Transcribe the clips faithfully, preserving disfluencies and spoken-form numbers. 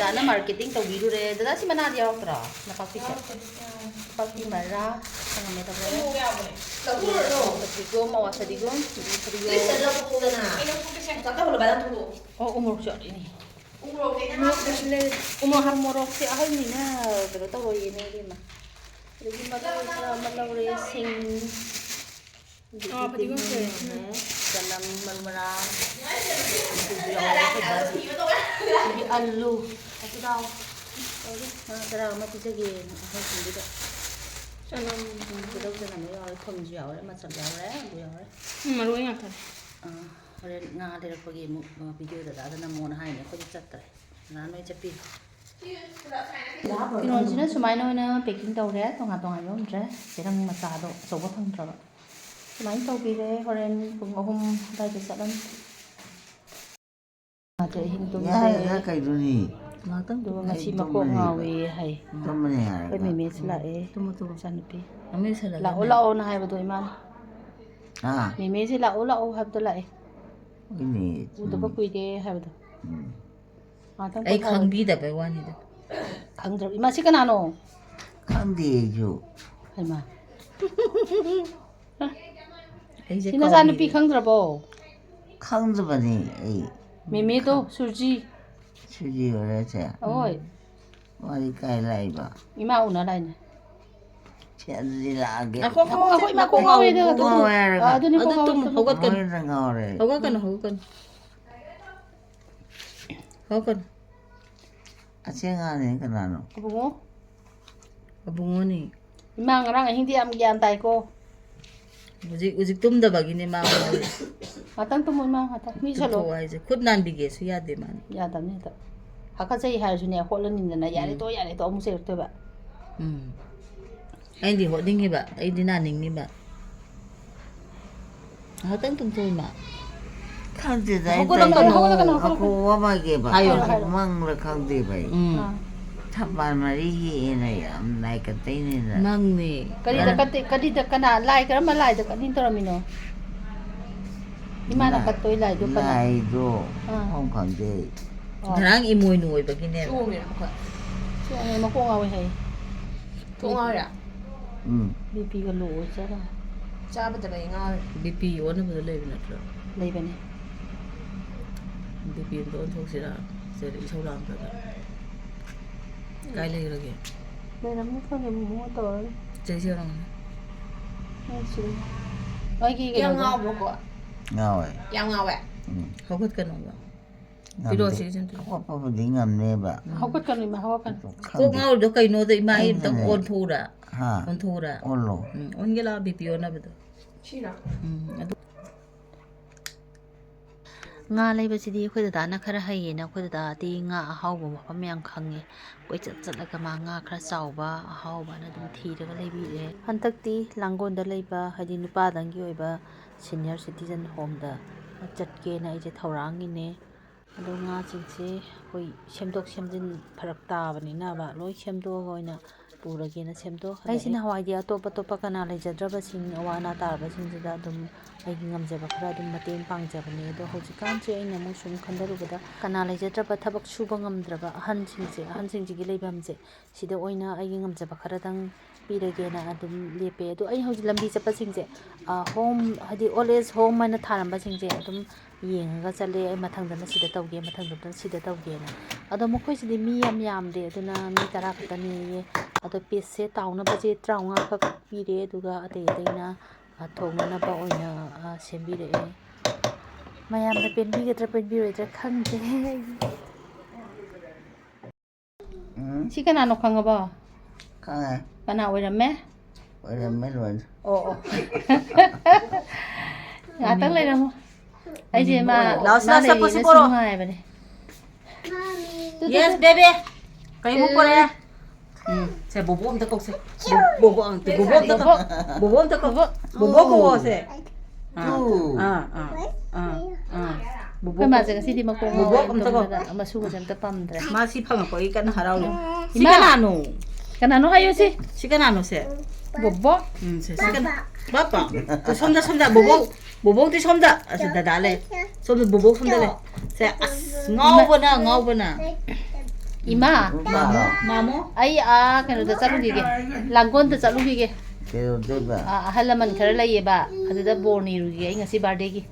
ꯗꯥꯅ marketing ꯇꯧꯕꯤꯔꯨꯔꯦ꯫ ꯗꯗꯥ, ꯁꯤ ꯃꯅꯥꯗꯤ ꯌꯥꯎꯔꯛꯇ꯭ꯔꯣ? ꯅꯄꯥꯛꯄꯤꯁꯦ? ꯅꯄꯥꯛꯄꯤ ꯃꯔꯥ, ꯁꯪꯒꯣꯝ ꯃꯇꯝꯗ ꯐꯗꯤꯒꯣꯝ, ꯑꯋꯥ ꯐꯗꯤꯒꯣꯝ, ꯐꯗꯤꯒꯣꯝ꯫ ꯑꯣ, ꯎꯃꯣꯔꯣꯛꯁꯨ ꯌꯥꯎꯔꯛꯏꯅꯦ꯫ ꯎꯃꯣꯔꯣꯛ ꯍꯥꯞ-, ꯃꯣꯔꯣꯛꯁꯦ ꯑꯍꯜꯅꯤꯅ ꯀꯩꯅꯣ ꯇꯧꯔꯣꯏꯌꯦꯅꯦ, ꯏꯕꯦꯝꯃ꯫ ꯑꯗꯒꯤ ꯃꯔꯣꯏ ꯈꯔ ꯑꯃ ꯂꯧꯔꯦ, ꯁꯤꯡ, ꯑꯗꯒꯤ ꯑꯥ, ꯐꯗꯤꯒꯣꯝꯁꯦ꯫ ꯇꯤꯜꯍꯧ ꯂꯧꯔꯦ, ꯆꯅꯝ, ꯃꯔꯨ ꯃꯔꯥꯡ, ꯑꯗꯒꯤ ꯑꯂꯨ, ꯍꯥꯏꯐꯦꯠ ꯂꯥꯎ꯫ ꯇꯧꯔꯤ꯫ ꯉꯥ ꯆꯔꯥ ꯑꯃ ꯄꯤꯖꯒꯦꯅ ꯑꯍꯜꯁꯤꯡꯗꯨꯗ꯫ ꯆꯅꯝ꯫ ꯎꯝ, ꯇꯤꯜꯍꯧ ꯆꯅꯝ ꯌꯥꯎꯔꯦ, ꯊꯨꯝꯁꯨ ꯌꯥꯎꯔꯦ, ꯃꯆꯜ ꯌꯥꯎꯔꯦ, ꯑꯂꯨ ꯌꯥꯎꯔꯦ꯫ ꯎꯝ, ꯃꯔꯣꯏ ꯉꯥꯛꯇꯅꯦ꯫ ꯑꯥ, ꯍꯣꯔꯦꯟ ꯉꯥ ꯂꯩꯔꯛꯄꯒꯤ ꯑꯃꯨꯛ, ꯑ, ꯚꯤꯗꯤꯑꯣ ꯗꯗꯥꯗ ꯅꯝꯃꯣꯅ ꯍꯥꯏꯅꯦ, ꯑꯩꯈꯣꯏꯗꯤ ꯆꯠꯇ꯭ꯔꯦ꯫ ꯗꯗꯥ ꯅꯣꯏ ꯆꯠꯄꯤꯔꯣ꯫ ꯐꯤꯔꯣꯟꯁꯤꯅ ꯁꯨꯃꯥꯏꯅ ꯑꯣꯏꯅ packing ꯇꯧꯔꯦ, ꯇꯣꯉꯥꯟ ꯇꯣꯉꯥꯟ ꯌꯣꯝꯗ꯭ꯔꯦ꯫ ꯆꯦꯔꯪ ꯃꯆꯥꯗꯣ ꯑꯆꯧꯕ ꯐꯪꯗ꯭ꯔꯕ꯫ ꯁꯨꯃꯥꯏꯅ ꯇꯧꯕꯤꯔꯦ, ꯍꯣꯔꯦꯟ ꯄꯨꯡ ꯑꯍꯨꯝ ꯑꯗꯨꯋꯥꯏꯗ ꯆꯠꯂꯅꯤ꯫ ꯃꯥꯗꯤ ꯑꯍꯤꯡ ꯇꯨꯝꯗꯦ꯫ ꯌꯥꯔꯦꯗ, ꯀꯩꯅꯣꯅꯦ? ꯉꯥꯛꯇꯪ ꯑꯗꯨꯒ ꯉꯁꯤ ꯑꯩ ꯃꯀꯣꯛ ꯇꯨꯝꯃꯅꯤ꯫ ꯉꯥꯎꯏ ꯍꯥꯏ꯫ ꯇꯨꯝꯃꯅꯤ ꯍꯥꯏꯔꯒ꯫ ꯑꯩꯈꯣꯏ ꯃꯦꯃꯦꯁꯨ ꯂꯥꯛꯑꯦ꯫ ꯇꯨꯝꯃꯣ, ꯇꯨꯝꯃꯣ꯫ ꯃꯆꯥꯅꯨꯄꯤ꯫ ꯃꯃꯤ ꯁꯥꯟꯅꯗꯣꯏꯅꯦ꯫ ꯂꯥꯛꯑꯣ, ꯂꯥꯛꯑꯣꯅ ꯍꯥꯏꯕꯗꯣ ꯏꯃꯥꯅ꯫ ꯑꯥ꯫ ꯃꯦꯃꯦꯁꯦ ꯂꯥꯛꯑꯣ, ꯂꯥꯛꯑꯣ ꯍꯥꯏꯕꯗꯣ ꯂꯥꯛꯑꯦ꯫ ꯍꯣꯏꯅꯦ, ꯎꯗꯕ ꯆꯨꯝꯃꯤ꯫ ꯀꯨꯏꯔꯦ ꯍꯥꯏꯕꯗꯣ꯫ ꯎꯝ꯫ ꯉꯥꯛꯇꯪ ꯑꯩ ꯄꯣꯊꯥꯔꯣ꯫ ꯈꯪꯕꯤꯗꯕꯩ ꯋꯥꯅꯤꯗ꯫ ꯈꯪꯗ꯭ꯔꯕ? ꯏꯃꯥ, ꯁꯤ ꯀꯅꯥꯅꯣ? ꯈꯪꯗꯦ ꯑꯩꯁꯨ꯫ ꯍꯩꯃꯥ꯫ ꯑꯩꯁꯦ ꯁꯤ ꯅꯆꯥꯅꯨꯄꯤ ꯀꯥꯎꯔꯤꯅꯦ꯫ ꯈꯪꯗ꯭ꯔꯕꯣ? ꯈꯪꯗꯕꯅꯤ ꯑꯩ꯫ ꯃꯦꯃꯦꯗꯣ, ꯁꯨꯔꯖꯤ꯫ ꯁꯨꯔꯖꯤ ꯍꯣꯏꯔꯦ ꯁꯦ꯫ ꯍꯣꯏ꯫ ꯃꯥꯗꯤ ꯀꯥꯏ ꯂꯥꯛꯏꯕ? ꯏꯃꯥ ꯎꯅ ꯂꯥꯛꯏꯅꯦ꯫ ꯁꯦ, ꯑꯗꯨꯗꯤ ꯂꯥꯛꯑꯒꯦ꯫ ꯉꯥꯏꯈꯣ, ꯉꯥꯏꯈꯣ, ꯉꯥꯏꯈꯣ, ꯏꯃꯥ ꯀꯣꯛ ꯉꯥꯎꯋꯦ ꯑꯗꯨꯒ꯫ ꯀꯣꯛ ꯉꯥꯎꯋꯦ ꯍꯥꯏꯔꯒ꯫ ꯑꯥ, ꯑꯗꯨꯅꯤ ꯀꯣꯛ ꯑꯗꯨ ꯉꯥꯎꯋꯦ, ꯇꯨꯝ ꯇꯨꯝ꯫ ꯍꯧꯒꯠꯀꯅꯨ꯫ ꯍꯣꯔꯦꯟꯗ ꯉꯥꯎꯔꯦ꯫ ꯍꯧꯒꯠꯀꯅꯨ, ꯍꯧꯒꯠꯀꯅꯨ꯫ ꯍꯧꯒꯠꯀꯅꯨ꯫ ꯑꯁꯤ ꯑꯉꯥꯡꯅꯤ ꯀꯅꯥꯅꯣ? ꯑꯕꯨꯡꯉꯣ꯫ ꯑꯕꯨꯡꯉꯣꯅꯤ꯫ ꯏꯃꯥ ꯉꯔꯥꯡ ꯑꯍꯤꯡꯗꯤ ꯌꯥꯝ ꯒ꯭ꯌꯥꯟ ꯇꯥꯏꯀꯣ꯫ ꯍꯧꯖꯤꯛ, ꯍꯧꯖꯤꯛ ꯇꯨꯝꯗꯕꯒꯤꯅꯦ ꯃꯥ ꯉꯥꯎꯔꯤꯁꯦ꯫ ꯉꯥꯛꯇꯪ ꯇꯨꯝꯃꯣ ꯏꯃꯥ, ꯉꯥꯛꯇꯪ꯫ ꯃꯤ ꯆꯠꯂꯣ꯫ ꯇꯨꯝꯊꯣꯛꯑꯣ ꯍꯥꯏꯁꯦ꯫ ꯈꯨꯠ ꯅꯥꯟꯕꯤꯒꯦꯁꯨ ꯌꯥꯗꯦ ꯃꯥꯅ꯫ ꯌꯥꯗꯕꯅꯤ ꯍꯦꯛꯇ꯫ ꯍꯥꯀꯠꯆꯩ ꯍꯥꯏꯔꯁꯨꯅꯦ, ꯍꯣꯠꯂꯅꯤꯗꯅ, "ꯌꯥꯔꯦ ꯎꯝ꯫ ꯇꯣꯛꯑꯣ, ꯌꯥꯔꯦ ꯇꯣꯛꯑꯣ", ꯑꯃꯨꯛ ꯆꯩꯔꯛꯇꯣꯏꯕ꯫ ꯎꯝ꯫ ꯑꯩꯗꯤ ꯍꯣꯠꯅꯤꯡꯉꯤꯕ, ꯑꯩꯗꯤ ꯅꯥꯅꯤꯡꯉꯤꯕ꯫ ꯉꯥꯏꯍꯥꯛꯇꯪ ꯇꯨꯝꯊꯣꯛꯑꯣ ꯏꯃꯥ꯫ ꯈꯪꯗꯦꯗ, ꯑꯩ ꯍꯧꯒꯠꯂꯛꯀꯅꯨ, ꯇꯧꯔꯤꯁꯦ꯫ ꯍꯧꯒꯠꯂꯛꯀꯅꯨ, ꯍꯧꯒꯠꯂꯛꯀꯅꯨ꯫ ꯑꯀꯣꯟꯕ ꯑꯃꯒꯤꯕ ꯍꯥꯏꯌꯣ, ꯍꯥꯏꯌꯣ꯫ ꯃꯪꯂ ꯈꯪꯗꯦꯕ ꯑꯩ꯫ ꯎꯝ꯫ ꯑꯥ꯫ ꯊꯝꯕꯥꯜ ꯃꯔꯤ ꯍꯦꯛꯑꯦꯅ ꯌꯥꯝ ꯅꯥꯏꯀꯠꯇꯩꯅꯦꯅ꯫ ꯃꯪꯅꯦ꯫ ꯀꯔꯤꯗ ꯀꯠꯇꯦ-, ꯀꯔꯤꯗ, ꯀꯅꯥ, ꯂꯥꯏ, ꯀꯔꯝꯕ ꯂꯥꯏꯗ ꯀꯠꯅꯤꯡ ꯇꯧꯔꯝꯃꯤꯅꯣ? ꯏꯃꯥꯅ ꯂꯥꯏ-, ꯀꯠꯇꯣꯏ ꯂꯥꯏꯗꯣ ꯀꯔꯤ? ꯂꯥꯏꯗꯣ ꯑꯥ꯫ ꯃꯐꯝ ꯈꯪꯗꯦ ꯑꯩ꯫ ꯉꯔꯥꯡ ꯏꯃꯣꯏꯅꯨ ꯑꯣꯏꯕꯒꯤꯅꯦ꯫ ꯆꯣꯡꯉꯤꯔ ꯃꯈꯣꯏ? ꯆꯣꯡꯉꯦ, ꯃꯀꯣꯛ ꯉꯥꯎꯋꯦ ꯍꯥꯏꯌꯦ꯫ ꯀꯣꯛ ꯉꯥꯎꯔꯤꯔ? ꯎꯝ꯫ ꯕꯤ ꯄꯤꯒ ꯂꯣ ꯑꯣꯏ ꯆꯠꯂꯦ꯫ ꯆꯥꯕꯗ ꯂꯩ ꯉꯥꯎꯔꯦ꯫ ꯕꯤ ꯄꯤ ꯑꯣꯟꯅꯕꯗꯣ ꯂꯩꯕ ꯅꯠꯇ꯭ꯔꯣ? ꯂꯩꯕꯅꯦ꯫ ꯕꯤ ꯄꯤ ꯑꯝꯇ ꯑꯣꯟꯊꯣꯛꯁꯤꯔꯥ? ꯁꯤꯗ ꯏꯁꯧ ꯂꯥꯡꯗ꯭ꯔꯒ꯫ ꯀꯥꯏ ꯂꯩꯈ꯭ꯔꯒꯦ? ꯂꯩꯔꯝꯅꯤ ꯈꯪꯗꯦ, ꯃꯣꯃꯣ ꯇꯧꯔꯅꯤ꯫ ꯆꯩꯁꯦ ꯌꯧꯔꯝꯒꯅꯤ꯫ ꯅꯪ ꯁꯤꯗ꯫ ꯑꯩꯒꯤ ꯌꯥꯝ ꯀꯩꯅꯣꯗꯣ꯫ ꯉꯥꯎꯕ꯭ꯔꯣꯀꯣ? ꯉꯥꯎꯋꯦ꯫ ꯌꯥꯝ ꯉꯥꯎꯋꯦ? ꯎꯝ꯫ ꯍꯧꯒꯠꯀꯅꯣꯕ꯫ ꯉꯝꯗꯦ꯫ ꯄꯤꯔꯛꯑꯣ, ꯁꯤꯒꯤ ꯁꯦꯝꯗꯣꯛ꯫ ꯍꯧꯒꯠꯄꯕꯨꯗꯤ ꯉꯝꯅꯦꯕ꯫ ꯍꯧꯒꯠꯀꯅꯨ ꯏꯃꯥ, ꯍꯧꯒꯠꯀꯅꯨ꯫ ꯀꯣꯛ ꯉꯥꯎꯔꯤꯗꯣ ꯀꯩꯅꯣꯗꯣ ꯏꯃꯥ, ꯑꯩ ꯑꯝꯇꯪ ꯑꯩꯅꯅꯦ꯫ ꯑꯣꯟꯊꯣꯛꯎꯔꯥ? ꯍꯥ? ꯑꯣꯟꯊꯣꯛꯎꯔꯥ? ꯑꯣꯜꯂꯣ꯫ ꯎꯝ, ꯑꯣꯟꯒꯦ ꯂꯥꯛꯑꯣ, ꯕꯤ ꯄꯤ ꯑꯣꯟꯅꯕꯗꯣ꯫ ꯁꯤꯔꯥ? ꯎꯝ, ꯑꯗꯨ꯫ ꯉꯥ ꯂꯩꯕꯁꯤꯗꯤ ꯑꯩꯈꯣꯏ ꯗꯗꯥꯅ ꯈꯔ ꯍꯩꯌꯦꯅ, ꯑꯩꯈꯣꯏ ꯗꯗꯥꯗꯤ ꯉꯥ ꯑꯍꯥꯎꯕ ꯃꯐꯝ ꯌꯥꯝ ꯈꯪꯉꯦ꯫ ꯀꯣꯏꯆꯠ ꯆꯠꯂꯒ ꯃꯥ ꯉꯥ ꯈꯔ ꯆꯥꯎꯕ, ꯑꯍꯥꯎꯕꯅ ꯑꯗꯨꯝ ꯊꯤꯔꯒ ꯂꯩꯕꯤꯔꯦ꯫ ꯍꯟꯗꯛꯇꯤ ꯂꯥꯡꯒꯣꯜꯗ ꯂꯩꯕ, ꯍꯥꯏꯗꯤ ꯅꯨꯄꯥꯗꯪꯒꯤ ꯑꯣꯏꯕ senior citizen homeꯗ ꯆꯠꯀꯦꯅ ꯑꯩꯁꯦ ꯊꯧꯔꯥꯡꯉꯤꯅꯦ꯫ ꯑꯗꯣ ꯉꯥꯁꯤꯡꯁꯦ ꯑꯩꯈꯣꯏ ꯁꯦꯝꯗꯣꯛ ꯁꯦꯝꯖꯤꯟ ꯐꯔꯛ ꯇꯥꯕꯅꯤꯅꯕ, ꯂꯣꯏ ꯁꯦꯝꯗꯣꯛꯑꯒ ꯑꯣꯏꯅ ꯄꯨꯔꯒꯦꯅ ꯁꯦꯝꯗꯣꯛꯑꯒ ꯑꯩꯁꯤ ꯂꯩꯔꯦ꯫ ꯅꯍꯥꯟꯋꯥꯏꯗꯤ ꯑꯇꯣꯞ ꯑꯇꯣꯞꯄ ꯀꯅꯥ ꯂꯩꯖꯗ꯭ꯔꯕꯁꯤꯡ, ꯑꯋꯥ ꯑꯅꯥ ꯇꯥꯔꯕꯁꯤꯡꯁꯤꯗ ꯑꯗꯨꯝ ꯑꯩꯒꯤ ꯉꯝꯖꯕ ꯈꯔ ꯑꯗꯨꯝ ꯃꯇꯦꯡ ꯄꯥꯡꯖꯕꯅꯦ꯫ ꯑꯗꯣ ꯍꯧꯖꯤꯛꯀꯥꯟꯁꯦ ꯑꯩꯅ ꯑꯃꯨꯛ ꯁꯨꯝ ꯈꯟꯊꯔꯨꯕꯗ, ꯀꯅꯥ ꯂꯩꯖꯗ꯭ꯔꯕ, ꯊꯕꯛ ꯁꯨꯕ ꯉꯝꯗ꯭ꯔꯕ ꯑꯍꯟꯁꯤꯡꯁꯦ, ꯑꯍꯟꯁꯤꯡꯁꯤꯒꯤ ꯂꯩꯐꯝꯁꯦ, ꯁꯤꯗ ꯑꯣꯏꯅ ꯑꯩꯒꯤ ꯉꯝꯖꯕ ꯈꯔꯗꯪ ꯄꯤꯔꯒꯦꯅ ꯑꯗꯨꯝ ꯂꯦꯞꯄꯦ꯫ ꯑꯗꯣ ꯑꯩ ꯍꯧꯖꯤꯛ ꯂꯝꯕꯤ ꯆꯠꯄꯁꯤꯡꯁꯦ, ꯑ, home, ꯍꯥꯏꯗꯤ old age home ꯍꯥꯏꯅ ꯊꯥꯔꯝꯕꯁꯤꯡꯁꯦ ꯑꯗꯨꯝ ꯌꯦꯡꯉꯒ ꯆꯠꯂꯦ꯫ ꯑꯩ ꯃꯊꯪꯗꯅ ꯁꯤꯗ ꯇꯧꯒꯦ, ꯃꯊꯪꯗꯅ ꯁꯤꯗ ꯇꯧꯒꯦꯅ꯫ ꯑꯗꯣ ꯃꯈꯣꯏꯁꯤꯗꯤ ꯃꯤ ꯌꯥꯝ ꯌꯥꯝꯗꯦ, ꯑꯗꯨꯅ ꯃꯤ ꯇꯔꯥ ꯈꯛꯇꯅꯦꯌꯦ꯫ ꯑꯗꯣ pieceꯁꯦ ꯇꯥꯎꯅꯕꯁꯦ ꯇꯔꯥꯃꯉꯥ ꯈꯛ ꯄꯤꯔꯦ, ꯑꯗꯨꯒ ꯑꯇꯩ ꯑꯇꯩꯅ, ꯑ, ꯊꯣꯡꯅꯅꯕ ꯑꯣꯏꯅ, ꯑ, ꯁꯦꯝꯕꯤꯔꯛꯑꯦ꯫ ꯃꯌꯥꯝꯅ ꯄꯦꯟꯕꯤꯒꯗ꯭ꯔꯥ ꯄꯦꯟꯕꯤꯔꯣꯏꯗ꯭ꯔꯥ ꯈꯪꯗꯦ꯫ ꯎꯝ, ꯁꯤ ꯀꯅꯥꯅꯣ ꯈꯪꯉꯕꯣ? ꯈꯪꯉꯦ꯫ ꯀꯅꯥ ꯑꯣꯏꯔꯝꯃꯦ? ꯑꯣꯏꯔꯝꯃꯦ ꯂꯣꯏꯅ꯫ ꯑꯣ, ꯑꯣ꯫ ꯉꯥꯛꯇꯪ ꯂꯩꯔꯝꯃꯣ꯫ ꯑꯩꯁꯦ ꯃꯥ ꯂꯥꯎ, ꯁꯤ ꯂꯥꯎ, ꯁꯤ ꯂꯥꯎ, ꯂꯩꯔꯤꯅ ꯁꯤ ꯁꯨꯝ ꯄꯣꯔꯛꯑꯣ꯫ ꯉꯥꯏꯕꯅꯦ꯫ Yes, baby. ꯀꯩꯃꯨꯛ ꯄꯣꯔꯛꯑꯦ? ꯎꯝ, ꯁꯦ, ꯕꯣꯕꯣ ꯑꯝꯇ ꯀꯧꯁꯦ꯫ ꯕꯣ-, ꯕꯣꯕꯣ ꯑꯝꯇ, ꯕꯣꯕꯣ ꯑꯝꯇ ꯀꯧ-, ꯕꯣꯕꯣ ꯑꯝꯇ ꯀꯧ-, ꯕꯣꯕꯣ ꯀꯧꯋꯣ ꯁꯦ꯫ ꯑꯥ, ꯇꯨ꯫ ꯑꯥ, ꯑꯥ, ꯑꯥ, ꯑꯥ꯫ ꯕꯣꯕꯣ ꯑꯩꯈꯣꯏ ꯃꯥꯁꯦ ꯀꯧ-, ꯉꯁꯤꯗꯤ ꯃꯀꯣꯛ ꯕꯣꯕꯣ ꯉꯥꯎꯔꯦ, ꯑꯝꯇ ꯀꯧ-, ꯇꯨꯝꯗꯅ ꯃꯁꯨꯒꯁꯦ ꯑꯝꯇ ꯄꯝꯗ꯭ꯔꯦ꯫ ꯃꯥ ꯁꯤ ꯐꯪꯉꯛꯄꯒꯤ ꯀꯟꯅ ꯍꯔꯥꯎꯔꯤ꯫ ꯁꯤ ꯏꯃꯥ! ꯀꯅꯥꯅꯣ? ꯀꯅꯥꯅꯣ ꯍꯥꯏꯌꯨ ꯁꯤ? ꯁꯤ ꯀꯅꯥꯅꯣ ꯁꯦ? ꯕꯣꯕꯣ? ꯎꯝ, ꯁꯦ, ꯁꯤ ꯀꯅꯥ? ꯄꯥꯄꯥ꯫ ꯁꯣꯝꯗ, ꯁꯣꯝꯗ, ꯕꯣꯕꯣ꯫ ꯕꯣꯕꯣꯛꯇꯤ ꯁꯣꯝꯗ꯫ ꯑꯁ, ꯗꯗꯥ ꯂꯩ꯫ ꯁꯣꯝꯗ ꯕꯣꯕꯣꯛ ꯁꯣꯝꯗ ꯂꯩ꯫ ꯁꯦ, ꯑꯁ, ꯉꯥꯎꯕꯅ, ꯉꯥꯎꯕꯅ꯫ ꯏꯃꯥ, ꯃꯥꯃꯣ꯫ ꯃꯥꯃꯣ꯫ ꯑꯩ ꯑꯥ ꯀꯩꯅꯣꯗ ꯆꯠꯂꯨꯈꯤꯒꯦ꯫ ꯂꯥꯡꯒꯣꯜꯗ ꯆꯠꯂꯨꯈꯤꯒꯦ꯫ ꯀꯩꯗꯧꯗꯣꯏꯕ? ꯑꯥ, ꯑꯍꯜ ꯂꯃꯟ ꯈꯔ ꯂꯩꯌꯦꯕ꯫ ꯑꯗꯨꯗ ꯕꯣꯔ ꯅꯤꯔꯨꯒꯦ ꯑꯩ ꯉꯁꯤ birthdayꯒꯤ꯫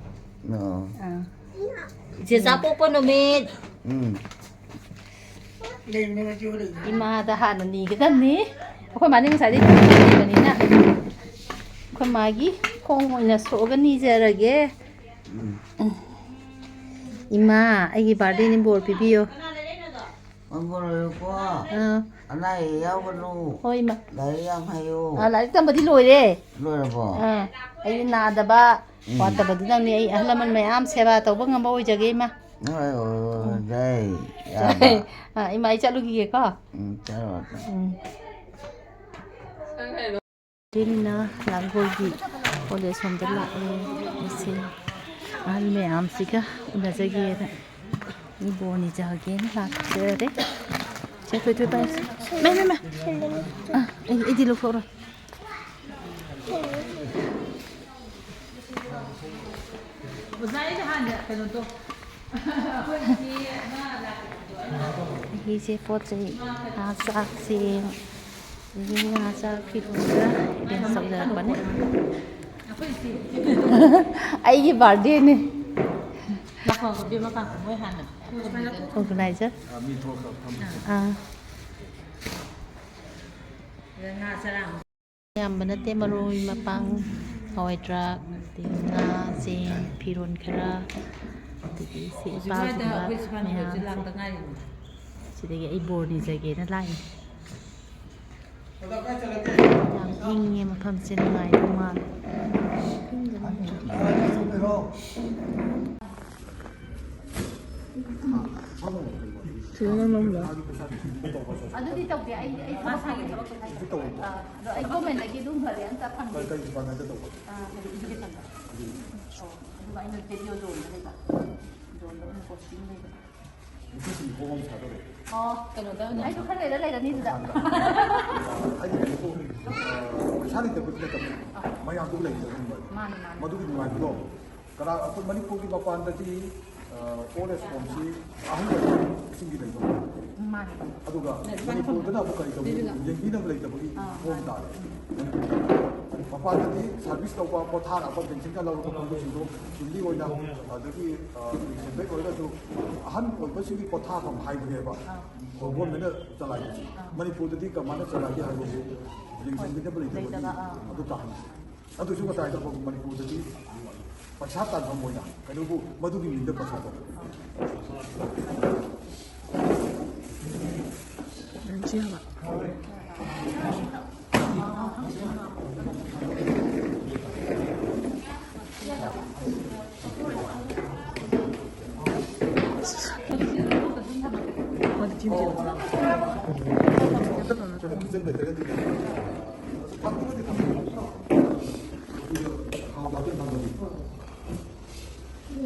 ꯑꯣ꯫ ꯑꯥ꯫ ꯏꯆꯦꯆꯥ ꯄꯣꯛꯄ ꯅꯨꯃꯤꯠ꯫ ꯎꯝ꯫ ꯏꯃꯥꯗ ꯍꯥꯟꯅ ꯅꯤꯒꯗꯕꯅꯤ꯫ ꯑꯩꯈꯣꯏ ꯃꯥꯗꯤ ꯉꯁꯥꯏꯗꯩ ꯅꯤꯕꯅꯤꯅ꯫ ꯑꯩꯈꯣꯏ ꯃꯥꯒꯤ ꯈꯣꯡ ꯑꯣꯏꯅ ꯁꯣꯛꯑꯒ ꯅꯤꯖꯔꯒꯦ꯫ ꯎꯝ꯫ ꯏꯃꯥ, ꯑꯩꯒꯤ birthdayꯅꯤ, ꯕꯣꯔ ꯄꯤꯕꯤꯌꯣ꯫ ꯃꯪꯒꯣꯜ ꯑꯣꯏꯌꯨꯀꯣ꯫ ꯑꯥ꯫ ꯑꯅꯥ ꯑꯌꯦꯛ ꯌꯥꯎꯒꯅꯨ꯫ ꯍꯣꯏ, ꯏꯃꯥ꯫ ꯂꯥꯏꯔꯤꯛ ꯌꯥꯝ ꯍꯩꯌꯨ꯫ ꯑꯥ, ꯂꯥꯏꯔꯤꯛ ꯇꯝꯕꯗꯤ ꯂꯣꯏꯔꯦ꯫ ꯂꯣꯏꯔꯕꯣ? ꯑꯥ, ꯑꯩ ꯅꯥꯗꯕ, ꯎꯝ꯫ ꯋꯥꯠꯇꯕꯗꯨꯗꯪꯅꯤ꯫ ꯑꯩ ꯑꯍꯜ ꯂꯃꯟ ꯃꯌꯥꯝ ꯁꯦꯕꯥ ꯇꯧꯕ ꯉꯝꯕ ꯑꯣꯏꯖꯒꯦ, ꯏꯃꯥ꯫ ꯍꯣꯏ, ꯍꯣꯏ, ꯍꯣꯏ, ꯎꯝ꯫ ꯌꯥꯏ, ꯌꯥꯕ꯫ ꯑꯥ, ꯏꯃꯥ, ꯑꯩ ꯆꯠꯂꯨꯈꯤꯒꯦꯀꯣ꯫ ꯎꯝ, ꯆꯠꯂꯣ, ꯆꯠꯂꯣ꯫ ꯎꯝ꯫ ꯇꯦꯃꯤꯅ ꯂꯥꯡꯒꯣꯜꯒꯤ ꯀꯣꯂꯦꯖ ꯂꯣꯝꯗ ꯂꯥꯛꯑꯦ꯫ ꯑꯩꯁꯦ ꯑꯍꯜ ꯃꯌꯥꯝꯁꯤꯒ ꯎꯅꯖꯒꯦꯅ, ꯃꯤ ꯕꯣꯔ ꯅꯤꯖꯒꯦꯅ ꯂꯥꯛꯆꯔꯦ꯫ ꯁꯦ, ꯊꯣꯏ, ꯊꯣꯏ, ꯄꯥꯏꯁꯦ꯫ ꯃꯩ, ꯃꯩ, ꯃꯩ꯫ ꯑꯥ, ꯑꯩ, ꯑꯩꯗꯤ ꯂꯧꯊꯣꯛꯑꯔꯣꯏ꯫ ꯑꯣꯖꯥ, ꯑꯩꯅ ꯍꯥꯟꯅ ꯀꯩꯅꯣꯗꯣ, ꯑꯩꯈꯣꯏ ꯏꯆꯦ ꯑꯃ ꯂꯥꯛꯄꯗꯣ, ꯑꯩꯅ ꯑꯩꯒꯤꯁꯦ ꯄꯣꯠ ꯆꯩ, ꯉꯥ, ꯆꯥꯛ, ꯆꯦꯡ, ꯑꯗꯒꯤ ꯉꯥ, ꯆꯥꯛ, ꯐꯤꯔꯣꯜ ꯈꯔ arrange ꯇꯧꯖꯔꯛꯄꯅꯦ꯫ ꯑꯩꯈꯣꯏ ꯏꯆꯦ꯫ ꯑꯩꯒꯤ birthdayꯅꯦ꯫ ꯂꯥꯛꯈꯣ, ꯏꯕꯦꯝꯃ, ꯀꯥꯡꯈꯣ ꯃꯣꯏ ꯍꯥꯟꯅ organizer꯫ ꯑꯥ꯫ ꯑꯗ ꯉꯥ ꯆꯔꯥ ꯑꯃ꯫ ꯌꯥꯝꯕ ꯅꯠꯇꯦ, ꯃꯔꯣꯏ ꯃꯄꯥꯡ, ꯍꯋꯥꯏ ꯊ꯭ꯔꯥꯛ, ꯑꯗꯒꯤ ꯉꯥ, ꯆꯦꯡ, ꯐꯤꯔꯣꯜ ꯈꯔ, ꯑꯗꯒꯤ ꯁꯤ ꯍꯧꯖꯤꯛ ꯁ꯭ꯋꯥꯏꯗ ꯏꯄꯥꯒꯨꯝꯕ ꯑꯩꯈꯣꯏ ꯁꯤꯐꯥꯏ ꯃꯌꯥꯝ ꯃꯌꯨꯝꯁꯦ ꯂꯥꯛꯇ ꯉꯥꯏꯔꯤꯕꯅꯤ꯫ ꯁꯤꯗꯒꯤ ꯑꯩ ꯕꯣꯔ ꯅꯤꯖꯒꯦꯅ ꯂꯥꯛꯏꯅꯦ꯫ ꯌꯥꯝ ꯏꯪꯉꯦ ꯃꯐꯝꯁꯦ, ꯅꯨꯡꯉꯥꯏꯗꯧ ꯃꯥꯜꯂꯦ꯫ ꯑꯗꯨꯗꯤ ꯇꯧꯗꯦ, ꯑꯩ, ꯑꯩ ꯊꯕꯛ ꯍꯥꯏꯒꯤ ꯊꯕꯛ ꯇꯧꯕ꯫ ꯑꯥ, ꯑꯗꯣ ꯑꯩ governmentꯗꯒꯤ ꯑꯗꯨꯝ ꯐꯔꯦ ꯑꯝꯇ ꯐꯪꯗꯦ꯫ ꯀꯩ departmentꯇ ꯇꯧꯕ? ꯑꯥ, ꯀꯩꯅꯣ, educationꯗ꯫ ꯑꯗꯨꯒ ꯑꯩꯅ radio ꯖꯣꯟꯗ ꯂꯩꯕ꯫ ꯖꯣꯟꯗ ꯑꯣꯏꯅ posting ꯂꯩꯕ꯫ ꯅꯨꯄꯤꯁꯤꯡꯒꯤ ꯍꯣꯝ ꯑꯃ ꯁꯥꯗꯣꯔꯦ꯫ ꯑꯣ, ꯀꯩꯅꯣꯗ ꯑꯣꯏꯅ꯫ ꯑꯩꯁꯨ ꯈꯔ ꯂꯩꯔ ꯂꯩꯔꯅꯤ ꯑꯗꯨꯗ꯫ ꯍꯥꯏꯗꯤ ꯀꯩꯅꯣ ꯇꯧꯕ, ꯑ, ꯄꯩꯁꯥ ꯂꯩꯇꯕꯗꯤ ꯅꯠꯇꯕ, ꯑꯥ꯫ ꯃꯌꯥꯝꯗꯨ ꯂꯩꯒꯗꯕꯅꯦꯕ꯫ ꯃꯥꯅꯦ, ꯃꯥꯅꯦ꯫ ꯃꯗꯨꯒꯤ ꯅꯨꯡꯉꯥꯏꯕꯗꯣ ꯀꯅꯥ, ꯑꯩꯈꯣꯏ ꯃꯅꯤꯄꯨꯔꯒꯤ ꯃꯄꯥꯟꯗꯗꯤ, ꯑ, old age homeꯁꯤ ꯑꯍꯜ ꯑꯣꯏꯕꯁꯤꯡꯒꯤ ꯂꯩꯕ꯫ ꯃꯥꯅꯦ꯫ ꯑꯗꯨꯒ ꯃꯅꯤꯄꯨꯔꯗꯅ ꯑꯃꯨꯛ ꯀꯔꯤ ꯇꯧꯏ? ꯌꯦꯡꯕꯤꯅꯕ ꯂꯩꯇꯕꯒꯤ ꯑꯥ꯫ ꯍꯣꯝ ꯇꯥꯔꯦ꯫ ꯃꯄꯥꯟꯗꯗꯤ service ꯇꯧꯕ, ꯄꯣꯊꯥꯔꯛꯄ, pension ꯂꯧꯔꯛꯄ ꯀꯥꯡꯕꯨꯁꯤꯡꯗꯣ family ꯑꯣꯏꯅ, ꯑꯗꯒꯤ, ꯑ, ꯁꯦꯟꯗꯣꯏ ꯑꯣꯏꯔꯒꯁꯨ ꯑꯍꯟ ꯑꯣꯏꯕꯁꯤꯡꯒꯤ ꯄꯣꯊꯥꯐꯝ ꯍꯥꯏꯕꯅꯦꯕ꯫ ꯑꯥ꯫ ꯒꯣꯔꯃꯦꯟꯅ ꯆꯂꯥꯏꯕꯁꯦ꯫ ꯑꯥ꯫ ꯃꯅꯤꯄꯨꯔꯗꯗꯤ ꯀꯃꯥꯏꯅ ꯆꯂꯥꯏꯒꯦ ꯍꯥꯏꯕꯕꯨ ꯌꯦꯡꯁꯤꯟꯕꯤꯅꯕ ꯂꯩꯇꯕꯒꯤ ꯂꯩꯇꯕ, ꯑꯥ꯫ ꯑꯗꯨ ꯇꯥꯍꯟꯁꯦ꯫ ꯑꯗꯨꯁꯨ ꯃꯇꯥꯏꯗ ꯑꯩꯈꯣꯏ ꯃꯅꯤꯄꯨꯔꯗꯗꯤ ꯄꯩꯁꯥ ꯇꯥꯟꯐꯝ ꯑꯣꯏꯅ ꯀꯩꯅꯣꯕꯨ ꯃꯗꯨꯒꯤ ꯃꯤꯡꯗ ꯄꯩꯁꯥ ꯇꯧꯕ꯫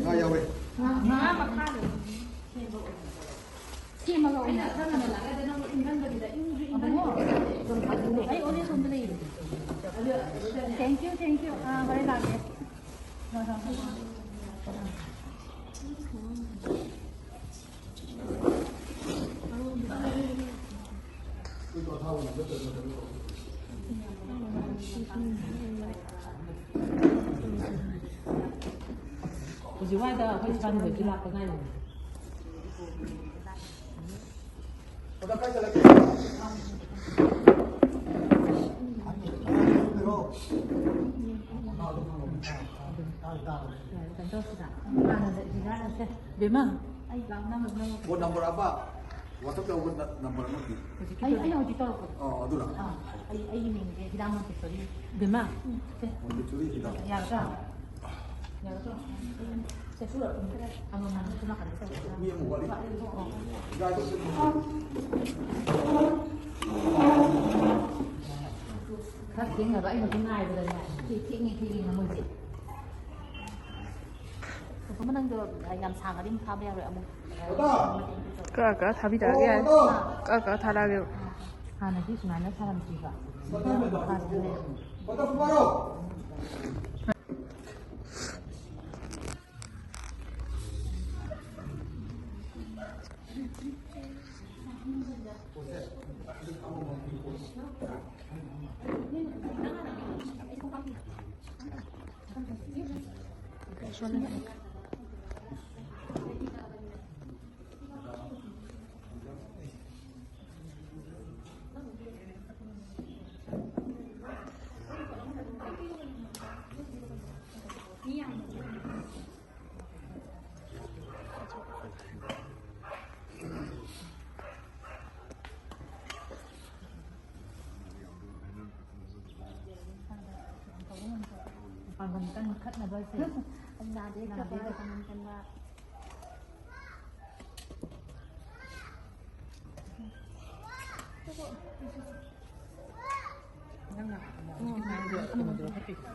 ꯉꯥ ꯌꯥꯎꯔꯦ꯫ ꯉꯥ, ꯉꯥ ꯃꯈꯥꯗ ꯁꯦꯝꯃꯒ ꯑꯣꯏꯅ ꯆꯞ ꯃꯥꯟꯅꯅ ꯅꯪ ꯏꯪꯍꯟꯕꯗꯨꯗ ꯏꯪꯁꯨ ꯏꯪꯍꯟꯕꯗꯣ꯫ ꯑꯩ ꯑꯣꯂꯦ ꯁꯣꯝꯗ ꯂꯩꯌꯦ꯫ Thank you, thank you. ꯑꯥ, ꯍꯣꯔꯦꯟ ꯂꯥꯛꯀꯦ꯫ ꯍꯣꯏ, ꯍꯣꯏ, ꯍꯣꯏ꯫ ꯍꯧꯖꯤꯛ ꯋꯥꯏꯗ ꯑꯩꯈꯣꯏ ꯁꯤꯕꯥꯅꯤꯗꯒꯤ ꯂꯥꯛꯄ ꯉꯥꯏꯔꯤꯅꯦ꯫ ꯀꯩꯅꯣ ꯇꯧꯁꯤꯔꯥ? ꯍꯥꯟꯅ ꯍꯤꯗꯥꯛ ꯅꯠꯇꯦ꯫ ꯕꯦꯝꯃ, ꯑꯩ ꯂꯥꯛꯅꯕ ꯅꯪ phone number ꯑꯃ, WhatsApp ꯇꯧꯕ ꯅ-, number ꯑꯃ ꯄꯤ꯫ ꯍꯧꯖꯤꯛꯀꯤ ꯑꯩ, ꯑꯩꯅ ꯍꯧꯖꯤꯛ ꯇꯧꯔꯛꯄꯗꯣ꯫ ꯑꯣ, ꯑꯗꯨꯔꯥ? ꯑꯥ, ꯑꯩ, ꯑꯩꯒꯤ ꯃꯤꯡꯁꯦ ꯍꯤꯗꯥꯛ ꯃꯣꯟꯇꯦꯁꯣꯔꯤ꯫ ꯕꯦꯝꯃ, ꯁꯦ꯫ ꯃꯣꯟꯇꯦꯁꯣꯔꯤ ꯍꯤꯗꯥꯛ꯫ ꯌꯥꯔꯗ꯭ꯔꯥ? ꯌꯥꯔꯗ꯭ꯔꯣ? ꯁꯦ, ꯁꯨꯔ ꯑꯗꯨꯝ ꯈꯔ ꯑꯃꯃꯝ ꯁꯣꯝ ꯅꯥꯀꯟꯗ ꯇꯧꯔꯒ꯫ ꯃꯤ ꯑꯃ ꯋꯥꯠꯂꯤ꯫ ꯋꯥꯠꯂꯤ, ꯑꯣ꯫ ꯍꯤꯗꯥꯛ ꯈꯔ ꯊꯦꯡꯅꯕ ꯑꯩꯅ ꯑꯗꯨꯝ ꯉꯥꯏꯕꯗꯅꯦ꯫ ꯁꯤ ꯊꯦꯡꯉꯦ, ꯊꯦꯡꯉꯦ ꯃꯣꯏꯁꯦ꯫ ꯅꯪꯗꯣ ꯌꯥꯝ ꯁꯥꯡꯉꯗꯤ ꯑꯃꯨꯛ ꯊꯥꯕ ꯌꯥꯔꯣꯏ ꯑꯃꯨꯛ꯫ ꯀꯛꯑ ꯀꯛꯑ ꯊꯥꯕꯤꯔꯛꯑꯒꯦ꯫ ꯀꯛꯑ ꯀꯛꯑ ꯊꯥꯔꯛꯑꯒꯦꯕ꯫ ꯍꯥꯟꯅꯗꯤ ꯁꯨꯃꯥꯏꯅ ꯁꯥꯔꯝꯗ꯭ꯔꯤꯕ꯫ ꯄꯥꯡꯒꯜ ꯀꯟꯈꯠꯅꯕꯁꯦ꯫ ꯅꯥꯗ ꯌꯦꯛꯇꯕ, ꯄꯥꯡꯒꯜ ꯀꯟꯕ꯫ ꯅꯪꯅ ꯍꯧꯖꯤꯛꯀꯤ ꯅꯍꯥꯟꯒꯤ ꯀꯩꯅꯣꯗꯨꯔꯣ ꯐꯠꯇ꯭ꯔꯤꯗꯣ?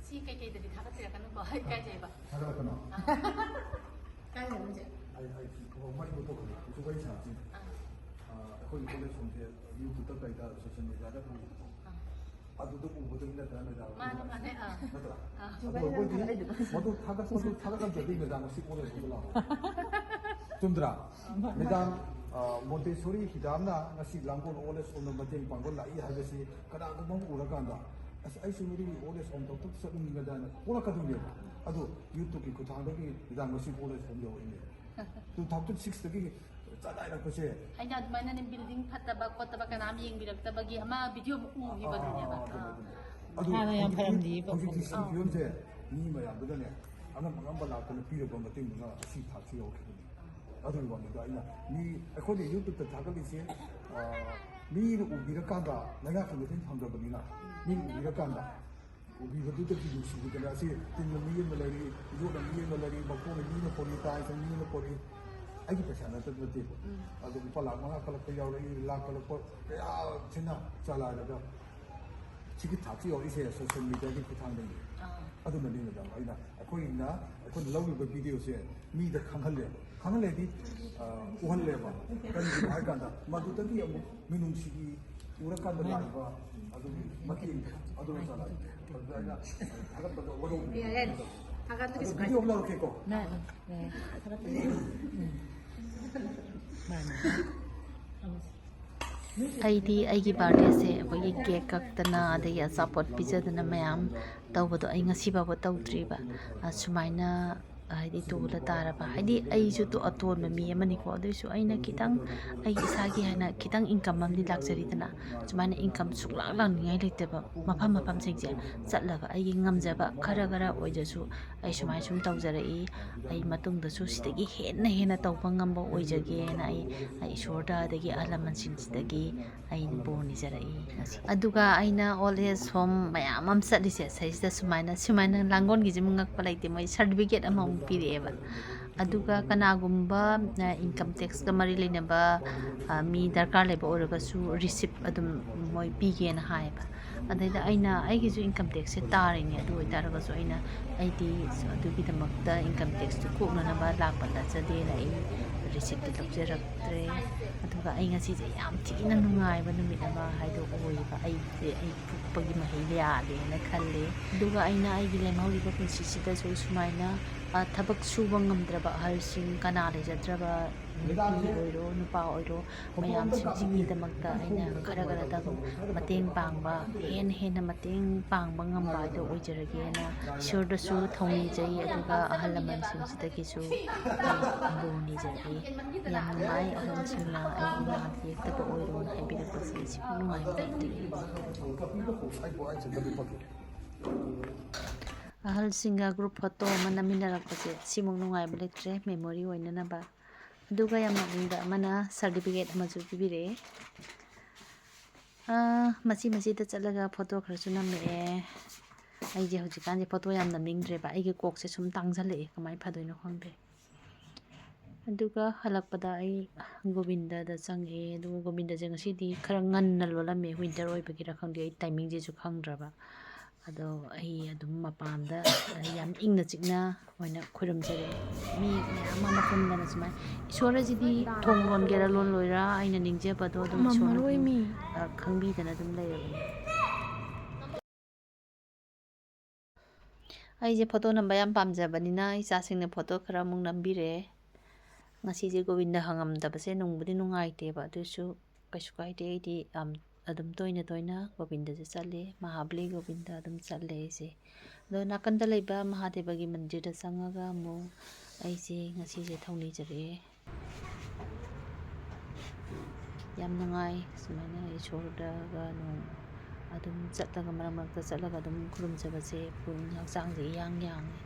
ꯁꯤ ꯀꯩꯀꯩꯗꯗꯤ ꯊꯥꯒꯠꯄꯤꯔꯛꯀꯅꯨꯀꯣ, ꯏꯀꯥꯏꯖꯩꯕ꯫ ꯊꯥꯒꯠꯂꯛꯀꯅꯣ꯫ ꯀꯥꯏ ꯂꯩꯔꯝꯁꯦ? ꯑꯩ ꯑꯩ ꯃꯩ ꯃꯨꯠꯊꯣꯛꯈ꯭ꯔꯦ꯫ ꯍꯧꯖꯤꯛ ꯋꯥꯔꯤ ꯁꯥꯕꯁꯤ꯫ ꯑꯩꯈꯣꯏꯒꯤ ꯀꯣꯂꯦꯖ ꯁꯣꯝꯁꯦ YouTube-ꯇ ꯀꯩꯗ social media-ꯗ ꯐꯪꯉꯤꯀꯣ꯫ ꯑꯗꯨꯗ ꯎꯕꯗꯒꯤ ꯅꯠꯇ꯭ꯔꯥ ꯃꯦꯗꯥꯝ? ꯃꯥꯅꯦ, ꯃꯥꯅꯦ, ꯑꯥ꯫ ꯅꯠꯇ꯭ꯔꯥ? ꯑꯥ꯫ ꯑꯗꯣ ꯑꯩꯈꯣꯏꯗꯤ ꯃꯗꯨ ꯊꯥꯒꯠ ꯃꯗꯨ ꯊꯥꯒꯠꯂꯝꯗ꯭ꯔꯗꯤ ꯃꯦꯗꯥꯝ ꯉꯁꯤ ꯀꯣꯂꯦꯖꯇꯨꯗ ꯂꯥꯛꯑꯣ꯫ ꯆꯨꯝꯗ꯭ꯔꯥ? ꯃꯦꯗꯥꯝ, ꯑ, ꯃꯣꯟꯇꯦꯁꯣꯔꯤ ꯍꯤꯗꯥꯝꯅ ꯉꯁꯤ ꯂꯥꯡꯒꯣꯜ ꯑꯣꯜ ꯑꯦꯖ ꯍꯣꯝꯗ ꯃꯇꯦꯡ ꯄꯥꯡꯕ ꯂꯥꯛꯏ ꯍꯥꯏꯕꯁꯤ ꯀꯅꯥꯒꯨꯝꯕ ꯑꯃ ꯎꯔꯀꯥꯟꯗ, "ꯑꯁ, ꯑꯩꯁꯨ ꯃꯗꯨꯒꯤ ꯑꯣꯜ ꯑꯦꯖ ꯍꯣꯝꯗ ꯑꯝꯇ ꯆꯠꯅꯤꯡꯉꯤꯗꯅ" ꯄꯣꯛꯂꯛꯀꯗꯣꯏꯅꯦꯕ꯫ ꯑꯗꯣ YouTube-ꯀꯤ ꯈꯨꯠꯊꯥꯡꯗꯒꯤ ꯃꯦꯗꯥꯝ ꯉꯁꯤ ꯑꯣꯜ ꯑꯦꯖ ꯍꯣꯝ ꯌꯧꯔꯛꯏꯅꯦ꯫ Two thousand six-ꯇꯒꯤ ꯆꯂꯥꯏꯔꯛꯄꯁꯦ꯫ ꯑꯩꯅ ꯑꯗꯨꯃꯥꯏꯅ building ꯐꯠꯇꯕ ꯈꯣꯠꯇꯕ ꯀꯅꯥꯝ ꯌꯦꯡꯕꯤꯔꯛꯇꯕꯒꯤ ꯑꯃ video ꯑꯃ ꯎꯈꯤꯕꯗꯨꯅꯦꯕ꯫ ꯑꯥ, ꯑꯗꯨ, ꯑꯥ꯫ ꯑꯗꯨ, ꯑꯗꯨ ꯍꯥꯟꯅ ꯌꯥꯝ ꯍꯧꯖꯤꯛꯇꯤ, ꯐꯔꯝꯗꯦꯌꯦ ꯍꯧꯖꯤꯛꯇꯤ ꯁꯤ ꯑꯥ꯫ ꯐꯤꯕꯝꯁꯦ ꯃꯤ ꯃꯌꯥꯝꯗꯨꯅꯅꯦ, ꯑꯉꯝ ꯑꯉꯝꯕ ꯂꯥꯛꯇꯅ ꯄꯤꯔꯕ ꯃꯇꯦꯡꯗꯨꯅ ꯁꯤ ꯊꯥꯛꯁꯤ ꯌꯧꯔꯛꯈꯤꯕꯅꯤ꯫ ꯑꯗꯨꯒꯤ ꯋꯥꯅꯤꯗ ꯑꯩꯅ ꯃꯤ, ꯑꯩꯈꯣꯏꯅ YouTube-ꯇ ꯊꯥꯒꯠꯂꯤꯁꯦ, ꯑꯥ, ꯃꯤꯅ ꯎꯕꯤꯔꯀꯥꯟꯗ, ꯂꯩꯉꯥꯛꯀꯤ ꯃꯇꯦꯡ ꯐꯪꯗ꯭ꯔꯕꯅꯤꯅ, ꯃꯤꯅ ꯎꯕꯤꯔꯀꯥꯟꯗ, ꯎꯕꯤꯕꯗꯨꯗꯒꯤ ꯅꯨꯡꯁꯤꯕꯤꯗꯅ ꯑꯁꯤ ꯇꯤꯟꯅ ꯃꯤ ꯑꯃ ꯂꯩꯔꯤ, ꯌꯣꯠꯅ ꯃꯤ ꯑꯃ ꯂꯩꯔꯤ, ꯃꯈꯣꯡꯅ ꯃꯤ ꯑꯃ ꯄꯣꯔꯛꯏ, ꯇꯥꯏꯁꯅ ꯃꯤ ꯑꯃ ꯄꯣꯔꯛꯏ꯫ ꯑꯩꯒꯤ ꯄꯩꯁꯥ ꯅꯠꯇ ꯅꯠꯇꯦꯕ꯫ ꯑꯗꯣ ꯂꯨꯄꯥ ꯂꯥꯈ ꯃꯉꯥ ꯀꯜꯂꯛꯄ ꯌꯥꯎꯔꯛꯏ, ꯂꯥꯈ ꯀꯜꯂꯛꯄ ꯀꯌꯥ ꯊꯤꯅ ꯆꯂꯥꯏꯔꯒ ꯁꯤꯒꯤ ꯊꯥꯛꯁꯤ ꯌꯧꯔꯛꯏꯁꯦ social media-ꯒꯤ ꯈꯨꯠꯊꯥꯡꯗꯒꯤ꯫ ꯑꯗꯨꯅꯅꯤ ꯃꯦꯗꯥꯝ, ꯑꯩꯅ, ꯑꯩꯈꯣꯏꯅ, ꯑꯩꯈꯣꯏꯅ ꯂꯧꯔꯤꯕ video-ꯁꯦ ꯃꯤꯗ ꯈꯪꯍꯜꯂꯦ꯫ ꯈꯪꯍꯜꯂꯦꯗꯤ, ꯑ, ꯎꯍꯜꯂꯦꯕ꯫ ꯀꯔꯤꯒꯤꯅꯣ ꯍꯥꯏ ꯀꯥꯟꯗ ꯃꯗꯨꯗꯒꯤ ꯑꯃꯨꯛ ꯃꯤꯅꯨꯡꯁꯤꯒꯤ ꯎꯔꯀꯥꯟꯗ ꯂꯥꯛꯏꯕ ꯑꯗꯨꯒꯤ ꯃꯇꯦꯡ ꯑꯗꯨ ꯆꯂꯥꯏ꯫ ꯑꯗꯨꯗ ꯑꯩꯅ ꯊꯥꯒꯠꯄꯗꯣ ꯋꯥꯔꯧꯕꯤꯒꯅꯨ꯫ ꯌꯥꯏ, ꯌꯥꯏ꯫ ꯊꯥꯒꯠꯂꯒꯦ꯫ ꯑꯗꯣ video ꯑꯃ ꯂꯧꯔꯛꯀꯦꯀꯣ꯫ ꯅ-, ꯅ-, ꯊꯥꯒꯠꯄꯅꯦ꯫ ꯎꯝ꯫ ꯃꯥꯅꯦ꯫ ꯑꯩꯗꯤ ꯑꯩꯒꯤ birthday-ꯁꯦ ꯑꯩꯈꯣꯏꯒꯤ cake ꯀꯛꯇꯅ ꯑꯗꯒꯤ ꯑꯆꯥꯄꯣꯠ ꯄꯤꯖꯗꯅ ꯃꯌꯥꯝ ꯇꯧꯕꯗꯣ ꯑꯩ ꯉꯁꯤ ꯐꯥꯎꯕ ꯇꯧꯗ꯭ꯔꯤꯕ꯫ ꯑ, ꯁꯨꯃꯥꯏꯅ ꯍꯥꯏꯗꯤ ꯇꯣꯜꯂ ꯇꯥꯔꯕ, ꯍꯥꯏꯗꯤ ꯑꯩꯁꯨ ꯇꯣ-, ꯑꯇꯣꯟꯕ ꯃꯤ ꯑꯃꯅꯤꯀꯣ꯫ ꯑꯗꯨꯏꯁꯨ ꯑꯩꯅ ꯈꯤꯇꯪ ꯑꯩꯒꯤ ꯏꯁꯥꯒꯤ ꯍꯥꯏꯅ ꯈꯤꯇꯪ income ꯑꯃꯗꯤ ꯂꯥꯛꯆꯔꯤꯗꯅ, ꯁꯨꯃꯥꯏꯅ income ꯁꯨꯛꯂꯥꯛ ꯂꯥꯛꯅꯤꯡꯉꯥꯏ ꯂꯩꯇꯕ ꯃꯐꯝ ꯃꯐꯝꯁꯤꯡꯁꯦ ꯆꯠꯂꯒ ꯑꯩꯒꯤ ꯉꯝꯖꯕ ꯈꯔ ꯈꯔ ꯑꯣꯏꯖꯁꯨ ꯑꯩ ꯁꯨꯃꯥꯏꯅ ꯁꯨꯝ ꯇꯧꯖꯔꯛꯏ꯫ ꯑꯩ ꯃꯇꯨꯡꯗꯁꯨ ꯁꯤꯗꯒꯤ ꯍꯦꯟꯅ ꯍꯦꯟꯅ ꯇꯧꯕ ꯉꯝꯕ ꯑꯣꯏꯖꯒꯦꯅ ꯑꯩ, ꯑꯩ ꯏꯁꯣꯔꯗ ꯑꯗꯒꯤ ꯑꯍꯜ ꯂꯃꯟꯁꯤꯡꯁꯤꯗꯒꯤ ꯑꯩ ꯕꯣꯔ ꯅꯤꯖꯔꯛꯏ ꯉꯁꯤ꯫ ꯑꯗꯨꯒ ꯑꯩꯅ old age home ꯃꯌꯥꯝ ꯑꯃ ꯆꯠꯂꯤꯁꯦ, ꯁꯤꯁꯤꯗ ꯁꯨꯃꯥꯏꯅ, ꯁꯨꯃꯥꯏꯅ ꯂꯥꯡꯒꯣꯜꯒꯤꯁꯤꯃ ꯉꯛꯄ ꯂꯩꯇꯦ, ꯃꯣꯏ certificate ꯑꯃꯃꯨꯛ ꯄꯤꯔꯛꯑꯦꯕ꯫ ꯑꯗꯨꯒ ꯀꯅꯥꯒꯨꯝꯕ ꯏꯟꯀꯝ ꯇꯦꯛꯁꯀ ꯃꯔꯤ ꯂꯩꯅꯕ ꯃꯤ ꯗꯔꯀꯥꯔ ꯂꯩꯕ ꯑꯣꯏꯔꯒꯁꯨ ꯔꯤꯁꯤꯞ ꯑꯗꯨꯝ ꯃꯣꯏ ꯄꯤꯒꯦꯅ ꯍꯥꯏꯌꯦꯕ꯫ ꯑꯗꯩꯗ ꯑꯩꯅ ꯑꯩꯒꯤꯁꯨ ꯏꯟꯀꯝ ꯇꯦꯛꯁꯁꯦ ꯇꯥꯔꯤꯅꯦ, ꯑꯗꯨ ꯑꯣꯏꯇꯥꯔꯒꯁꯨ ꯑꯩꯅ ꯑꯩꯗꯤ ꯑꯗꯨꯒꯤꯗꯃꯛꯇ ꯏꯟꯀꯝ ꯇꯦꯛꯁꯇꯨ ꯀꯣꯛꯅꯅꯕ ꯂꯥꯛꯄ ꯅꯠꯆꯗꯦꯅ ꯑꯩ ꯔꯤꯁꯤꯞꯇꯨ ꯂꯧꯖꯔꯛꯇ꯭ꯔꯦ꯫ ꯑꯗꯨꯒ ꯑꯩ ꯉꯁꯤꯁꯦ ꯌꯥꯝ ꯊꯤꯅ ꯅꯨꯡꯉꯥꯏꯕ ꯅꯨꯃꯤꯠ ꯑꯃ ꯍꯥꯏꯗꯣ ꯑꯣꯏꯌꯦꯕ꯫ ꯑꯩꯁꯦ ꯑꯩ ꯄꯣꯛꯄꯒꯤ ꯃꯍꯩ ꯌꯥꯜꯂꯦꯅ ꯈꯜꯂꯦ꯫ ꯑꯗꯨꯒ ꯑꯩꯅ ꯑꯩꯒꯤ ꯂꯦꯝꯍꯧꯔꯤꯕ ꯄꯨꯟꯁꯤꯁꯤꯗꯁꯨ ꯁꯨꯃꯥꯏꯅ ꯊꯕꯛ ꯁꯨꯕ ꯉꯝꯗ꯭ꯔꯕ ꯑꯍꯜꯁꯤꯡ, ꯀꯅꯥ ꯂꯩꯖꯗ꯭ꯔꯕ ꯅꯨꯄꯤ ꯑꯣꯏꯔꯣ ꯅꯨꯄꯥ ꯑꯣꯏꯔꯣ, ꯃꯌꯥꯝꯁꯤꯡꯁꯤꯒꯤꯗꯃꯛꯇ ꯑꯩꯅ ꯈꯔ ꯈꯔꯗꯪ ꯃꯇꯦꯡ ꯄꯥꯡꯕ, ꯍꯦꯟꯅ ꯍꯦꯟꯅ ꯃꯇꯦꯡ ꯄꯥꯡꯕ ꯉꯝꯕ ꯍꯥꯏꯗꯣ ꯑꯣꯏꯖꯔꯒꯦꯅ ꯏꯁꯣꯔꯗꯁꯨ ꯊꯧꯅꯤꯖꯩ꯫ ꯑꯗꯨꯒ ꯑꯍꯜ ꯂꯃꯟꯁꯤꯡꯁꯤꯗꯒꯤꯁꯨ ꯑꯩ ꯕꯣꯔ ꯅꯤꯖꯔꯤ꯫ ꯌꯥꯝ ꯅꯨꯡꯉꯥꯏ, ꯑꯍꯜꯁꯤꯡꯅ ꯑꯩ ꯏꯃꯥꯗ ꯌꯦꯛꯇꯕ ꯑꯣꯏꯔꯣꯅ ꯍꯥꯏꯕꯤꯔꯛꯄꯁꯦ ꯁꯤꯃꯨꯛ ꯅꯨꯡꯉꯥꯏꯕ ꯂꯩꯇꯦ꯫ ꯑꯍꯜꯁꯤꯡꯒ ꯒ꯭ꯔꯨꯞ ꯐꯣꯇꯣ ꯑꯃ ꯅꯝꯃꯤꯟꯅꯔꯛꯄꯁꯦ ꯁꯤꯃꯨꯛ ꯅꯨꯡꯉꯥꯏꯕ ꯂꯩꯇ꯭ꯔꯦ, ꯃꯦꯃꯣꯔꯤ ꯑꯣꯏꯅꯅꯕ꯫ ꯑꯗꯨꯒ ꯌꯥꯝ ꯅꯣꯛꯅꯤꯡꯕ ꯑꯃꯅ ꯁꯥꯔꯇꯤꯐꯤꯀꯦꯠ ꯑꯃꯁꯨ ꯄꯤꯕꯤꯔꯛꯑꯦ꯫ ꯃꯆꯤ ꯃꯆꯤꯗ ꯆꯠꯂꯒ ꯐꯣꯇꯣ ꯈꯔꯁꯨ ꯅꯝꯃꯛꯑꯦ꯫ ꯑꯩꯁꯦ ꯍꯧꯖꯤꯛꯀꯥꯟꯁꯦ ꯐꯣꯇꯣ ꯌꯥꯝ ꯅꯝꯅꯤꯡꯗ꯭ꯔꯦꯕ, ꯑꯩꯒꯤ ꯀꯣꯛꯁꯦ ꯁꯨꯝ ꯇꯥꯡꯁꯤꯜꯂꯛꯑꯦ, ꯀꯃꯥꯏꯅ ꯐꯗꯣꯏꯅꯣ ꯈꯪꯗꯦ꯫ ꯑꯗꯨꯒ ꯍꯜꯂꯛꯄꯗ ꯑꯩ ꯒꯣꯕꯤꯟꯗꯗ ꯆꯪꯉꯛꯑꯦ꯫ ꯑꯗꯨꯒ ꯒꯣꯕꯤꯟꯗꯁꯦ ꯉꯁꯤꯗꯤ ꯈꯔ ꯉꯟꯅ ꯂꯣꯜꯂꯝꯃꯦ, ꯋꯤꯟꯇꯔ ꯑꯣꯏꯕꯒꯤꯔ ꯈꯪꯗꯦ, ꯑꯩ ꯇꯥꯏꯃꯤꯡꯁꯤꯁꯨ ꯈꯪꯗ꯭ꯔꯕ꯫ ꯑꯗꯣ ꯑꯩ ꯑꯗꯨꯝ ꯃꯄꯥꯟꯗ ꯌꯥꯝ ꯏꯪꯅ ꯆꯤꯛꯅ ꯑꯣꯏꯅ ꯈꯨꯔꯨꯝꯖꯔꯦ꯫ ꯃꯤ ꯃꯌꯥꯝ ꯑꯃ ꯄꯨꯟꯗꯅ ꯁꯨꯃꯥꯏꯅ, ꯏꯁꯣꯔ ꯑꯁꯤꯗꯤ ꯊꯣꯡ ꯂꯣꯟꯒꯦꯔꯥ ꯂꯣꯜꯂꯣꯏꯔꯥ ꯑꯩꯅ ꯅꯤꯡꯖꯕꯗꯣ ꯑꯗꯨꯝ ꯏꯁꯣꯔꯅ ꯉꯝꯃꯔꯣꯏ ꯑꯗꯨꯝ, ꯃꯤ꯫ ꯑ, ꯈꯪꯕꯤꯗꯅ ꯑꯗꯨꯝ ꯂꯩꯔꯕꯅꯤ꯫ ꯑꯩꯁꯦ ꯐꯣꯇꯣ ꯅꯝꯕ ꯌꯥꯝ ꯄꯥꯝꯖꯕꯅꯤꯅ ꯏꯆꯥꯁꯤꯡꯅ ꯐꯣꯇꯣ ꯈꯔ ꯑꯃꯨꯛ ꯅꯝꯕꯤꯔꯦ꯫ ꯉꯁꯤꯁꯦ ꯒꯣꯕꯤꯟꯗ ꯍꯪꯉꯝꯗꯕꯁꯦ ꯅꯨꯡꯕꯨꯗꯤ ꯅꯨꯡꯉꯥꯏꯇꯦꯕ, ꯑꯗꯨꯁꯨ ꯀꯩꯁꯨ ꯀꯥꯏꯗꯦ꯫ ꯑꯩꯗꯤ ꯌꯥꯝ ꯑꯗꯨꯝ ꯇꯣꯏꯅ ꯇꯣꯏꯅ ꯒꯣꯕꯤꯟꯗꯁꯦ ꯆꯠꯂꯦ, ꯃꯍꯥꯕꯂꯤ ꯒꯣꯕꯤꯟꯗ ꯑꯗꯨꯝ ꯆꯠꯂꯦ ꯑꯩꯁꯦ꯫ ꯑꯗꯣ ꯅꯥꯀꯟꯗ ꯂꯩꯕ ꯃꯍꯥꯗꯦꯕꯒꯤ ꯃꯟꯗꯤꯔꯗ ꯆꯪꯉꯒ ꯑꯃꯨꯛ ꯑꯩꯁꯦ ꯉꯁꯤꯁꯦ ꯊꯧꯅꯤꯖꯔꯛꯑꯦ꯫ ꯌꯥꯝ ꯅꯨꯡꯉꯥꯏ ꯁꯨꯃꯥꯏꯅ ꯏꯁꯣꯔꯗꯒ ꯅꯣꯡ ꯑꯗꯨꯝ ꯆꯠꯂꯒ, ꯃꯔꯛ ꯃꯔꯛꯇ ꯆꯠꯂꯒ ꯑꯗꯨꯝ ꯈꯨꯔꯨꯝꯖꯕꯁꯦ ꯄꯨꯛꯅꯤꯡ ꯍꯛꯆꯥꯡꯁꯦ ꯏꯌꯥꯡ ꯌꯥꯡꯉꯦ꯫